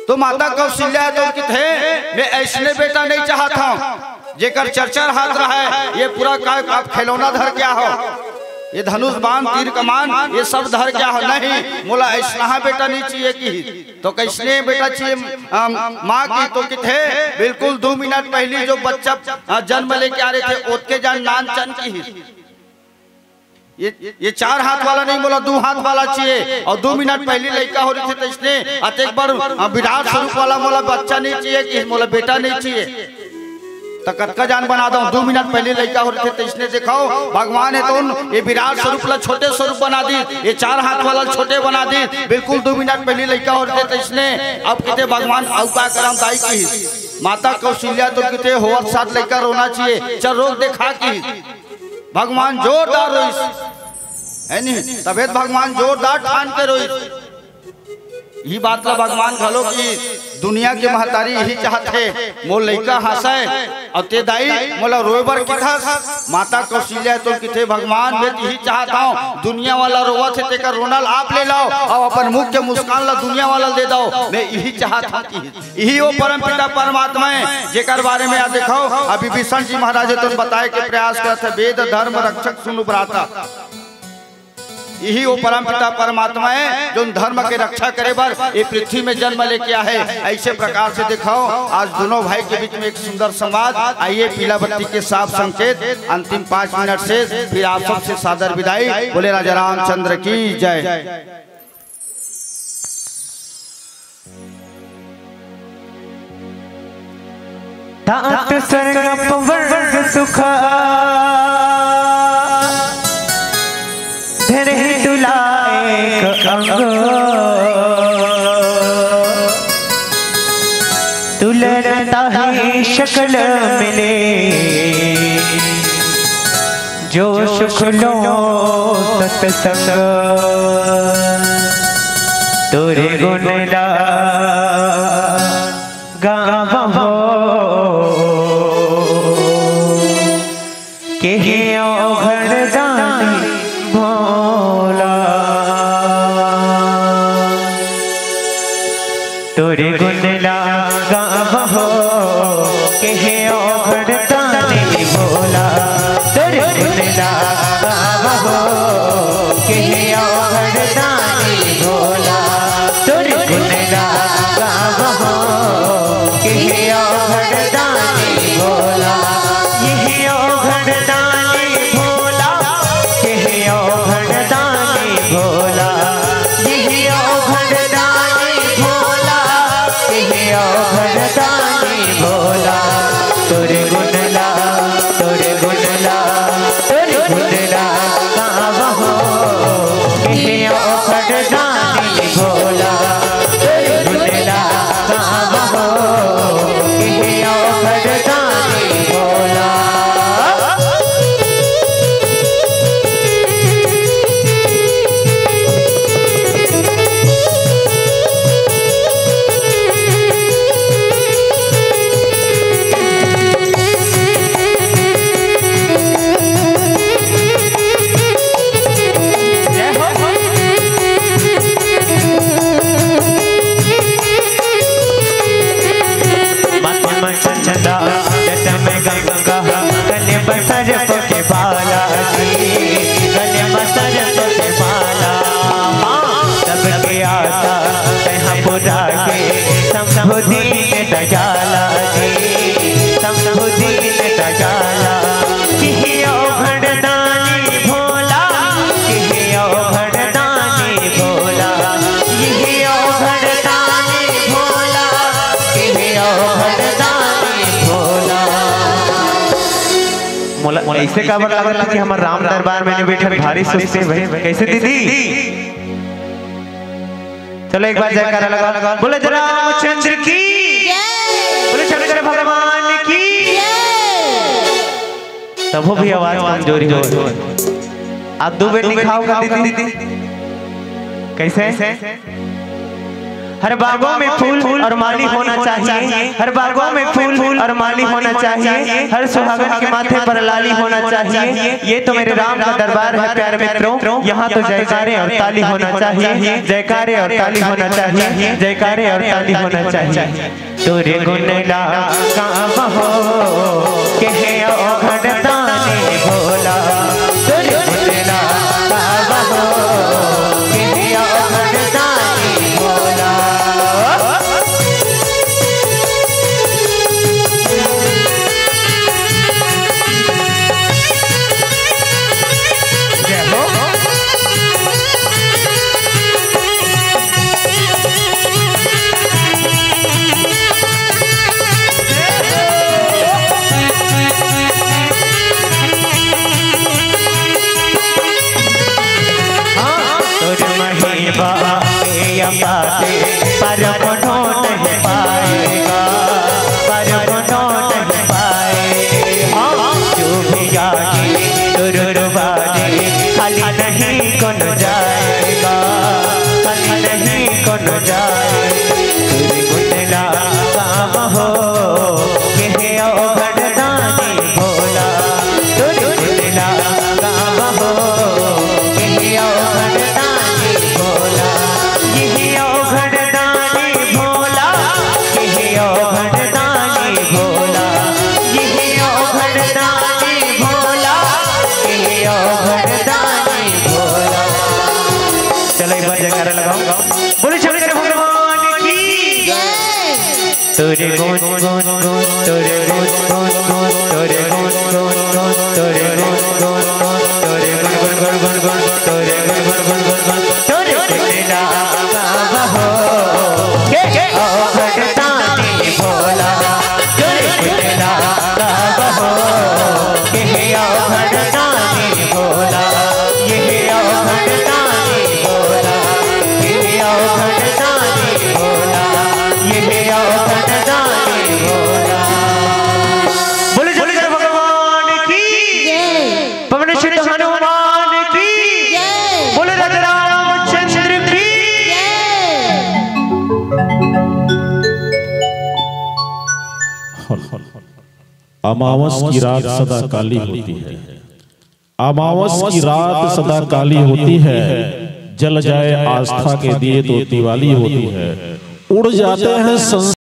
तो माता कौशल्या हे तो किथे, मैं ऐसने बेटा नहीं चाहत हूँ, जेकर चरचर हाथ रहे, ये पूरा काय आप खिलौना धर के आहो, ये धनुष बाण तीर कमान ये सब धर के आहो, नहीं, मोला ऐसना बेटा नहीं चाहिए कि। तो कैसने बेटा चाहिए, अम, माँ की? तो किथे, बिल्कुल दो मिनट पहली जो बच्चा, अ, जन्म लेके आ रहे थे, ओतके जान नान चन की। ये, ये चार हाथ वाला नहीं, मोला दू हाथ वाला चाहिए। अउ दू मिनट पहली लइका हो रहिथे तइसने, अतेक बड़, अ, विराट स्वरूप वाला मोला बच्चा नहीं चाहिए कि मोला बेटा नहीं चाहिए। त कतका जान बना दंव, दू मिनट पहली लइका हो रहिथे तइसने। देखव, भगवान हे तो ये विराट स्वरूप ला छोटे स्वरूप बना दिस, ये चार हाथ वाला छोटे बना दिस, बिल्कुल दू मिनट पहली लइका हो रहिथे तइसने। अब किथे भगवान अउ का करंव दाई की। माता कौशल्या तो किथे होवत साथ लइका रोना चाहिए, चल रोक दे खा की। भगवान जोरदार रोइस, है नहीं? तभे त भगवान जोरदार ठान के रोइस। इही बात ला भगवान घलो कि दुनिया के महतारी इही चाहत हे, मोर लइका हंसय, अउ ते दाई मोला रोए बर किथस। माता कौशल्या तो किथे, भगवान, मैं त इही चाहत हंव, दुनिया वाला रोवत हे, तेकर रोना ल आप ले लव, अउ अपन मुख के मुस्कान ला दुनिया वाला ल दे दव, मैं इही चाहत हंव कि इही वो परम पिता परमात्मा हे, जेकर बारे में आज देखव, अभी विभीषण जी महाराज हे तो बताए के प्रयास करत हे, वेद धर्म रक्षक सुनु भ्राता। इही वो परम पिता परमात्मा हे, जोन धर्म के रक्षा करे बर ये पृथ्वी में जन्म लेके आहे। ऐसे प्रकार से देखव, आज दोनों भाई के बीच में एक सुंदर संवाद। आइए, पीला बत्ती के साफ संकेत, अंतिम पाँच मिनट से फिर आप सबसे सादर विदाई। बोले राजा रामचंद्र की जय। तात स्वर्ग अपवर्ग सुख, धरहि तुला एक अंग। तुलना ताहि सकल मिले, जो सुख लो सतसंग। तोरे गुण ला गावहु, केहे अवघड़ दानी भोला। तोरे गुण ला गावहु, केहे अवघड़ दानी भोला। तोरे गुण ला गावहु, केहे ऐसे काबर लागत कि हमर राम दरबार में बैठे भारी सुस्ती भाई। कैसे दीदी? चलो एक बार जयकारा लगा, बोले रामचंद्र की, बोले शंकर भगवान की। तबो भी आवाज कमजोरी हो। आप दो बेर निखाओ का दीदी। कैसे? हर बागों में फूल और माली होना चाहिए, हर बागों में फूल और माली होना चाहिए, हर सुहागन के माथे पर लाली होना चाहिए। ये तो मेरे राम का दरबार है प्यारे मित्रों, यहाँ तो जयकारे और ताली होना चाहिए, जयकारे और ताली होना चाहिए, जयकारे और ताली होना चाहिए। तोरे गुण ला गावहो, कहे ओ घरदानी भोला। तोरे गुण ला गावहो, कहे ओ घरदानी भोला। जय हो। तोर महिमा के अपार, पर कोनो नहीं पाएगा, पर कोनो नहीं पाएगा। हाँ, जो भी आगे तोर दरबारे, खाली नहीं कोनो जाएगा, खाली नहीं कोनो जाएगा। तोर गुण ला गावहो, कहे ओ घरदानी भोला। तोर गुण ला गावहो, कहे ओ घरदानी भोला। कहे ओ घरदानी भोला, कहे ओ घरदानी भोला। कहे ओ घरदानी भोला, कहे ओ घरदानी भोला। चलो एक बार जयकारा लगाओ, बोले शंकर भगवान की। तोरे गुण गुण गुण, तोरे गुण गुण गुण, तोरे गुण गुण गुण, तोरे गुण गुण गुण, तोरे गुण गुण गुण गुण गुण, तोरे गुण गुण गुण गुण गुण, तोरे गुण ला गावहो। के के ओ घरदानी भोला, तोरे गुण ला गावहो। के हे ओ घरदानी भोला, ये हे ओ घरदानी भोला, ये हे ओ घरदानी भोला, ये हे ओ घरदानी भोला। बोले शंकर भगवान की, जय। पवन सुत हनुमान की, जय। बोले राजा रामचंद्र की। जय। अमावस की रात सदा काली होती है। अमावस की रात सदा काली होती है। जल जाए आस्था के दिए तो दिवाली होती है। उड़ जाते हैं संस-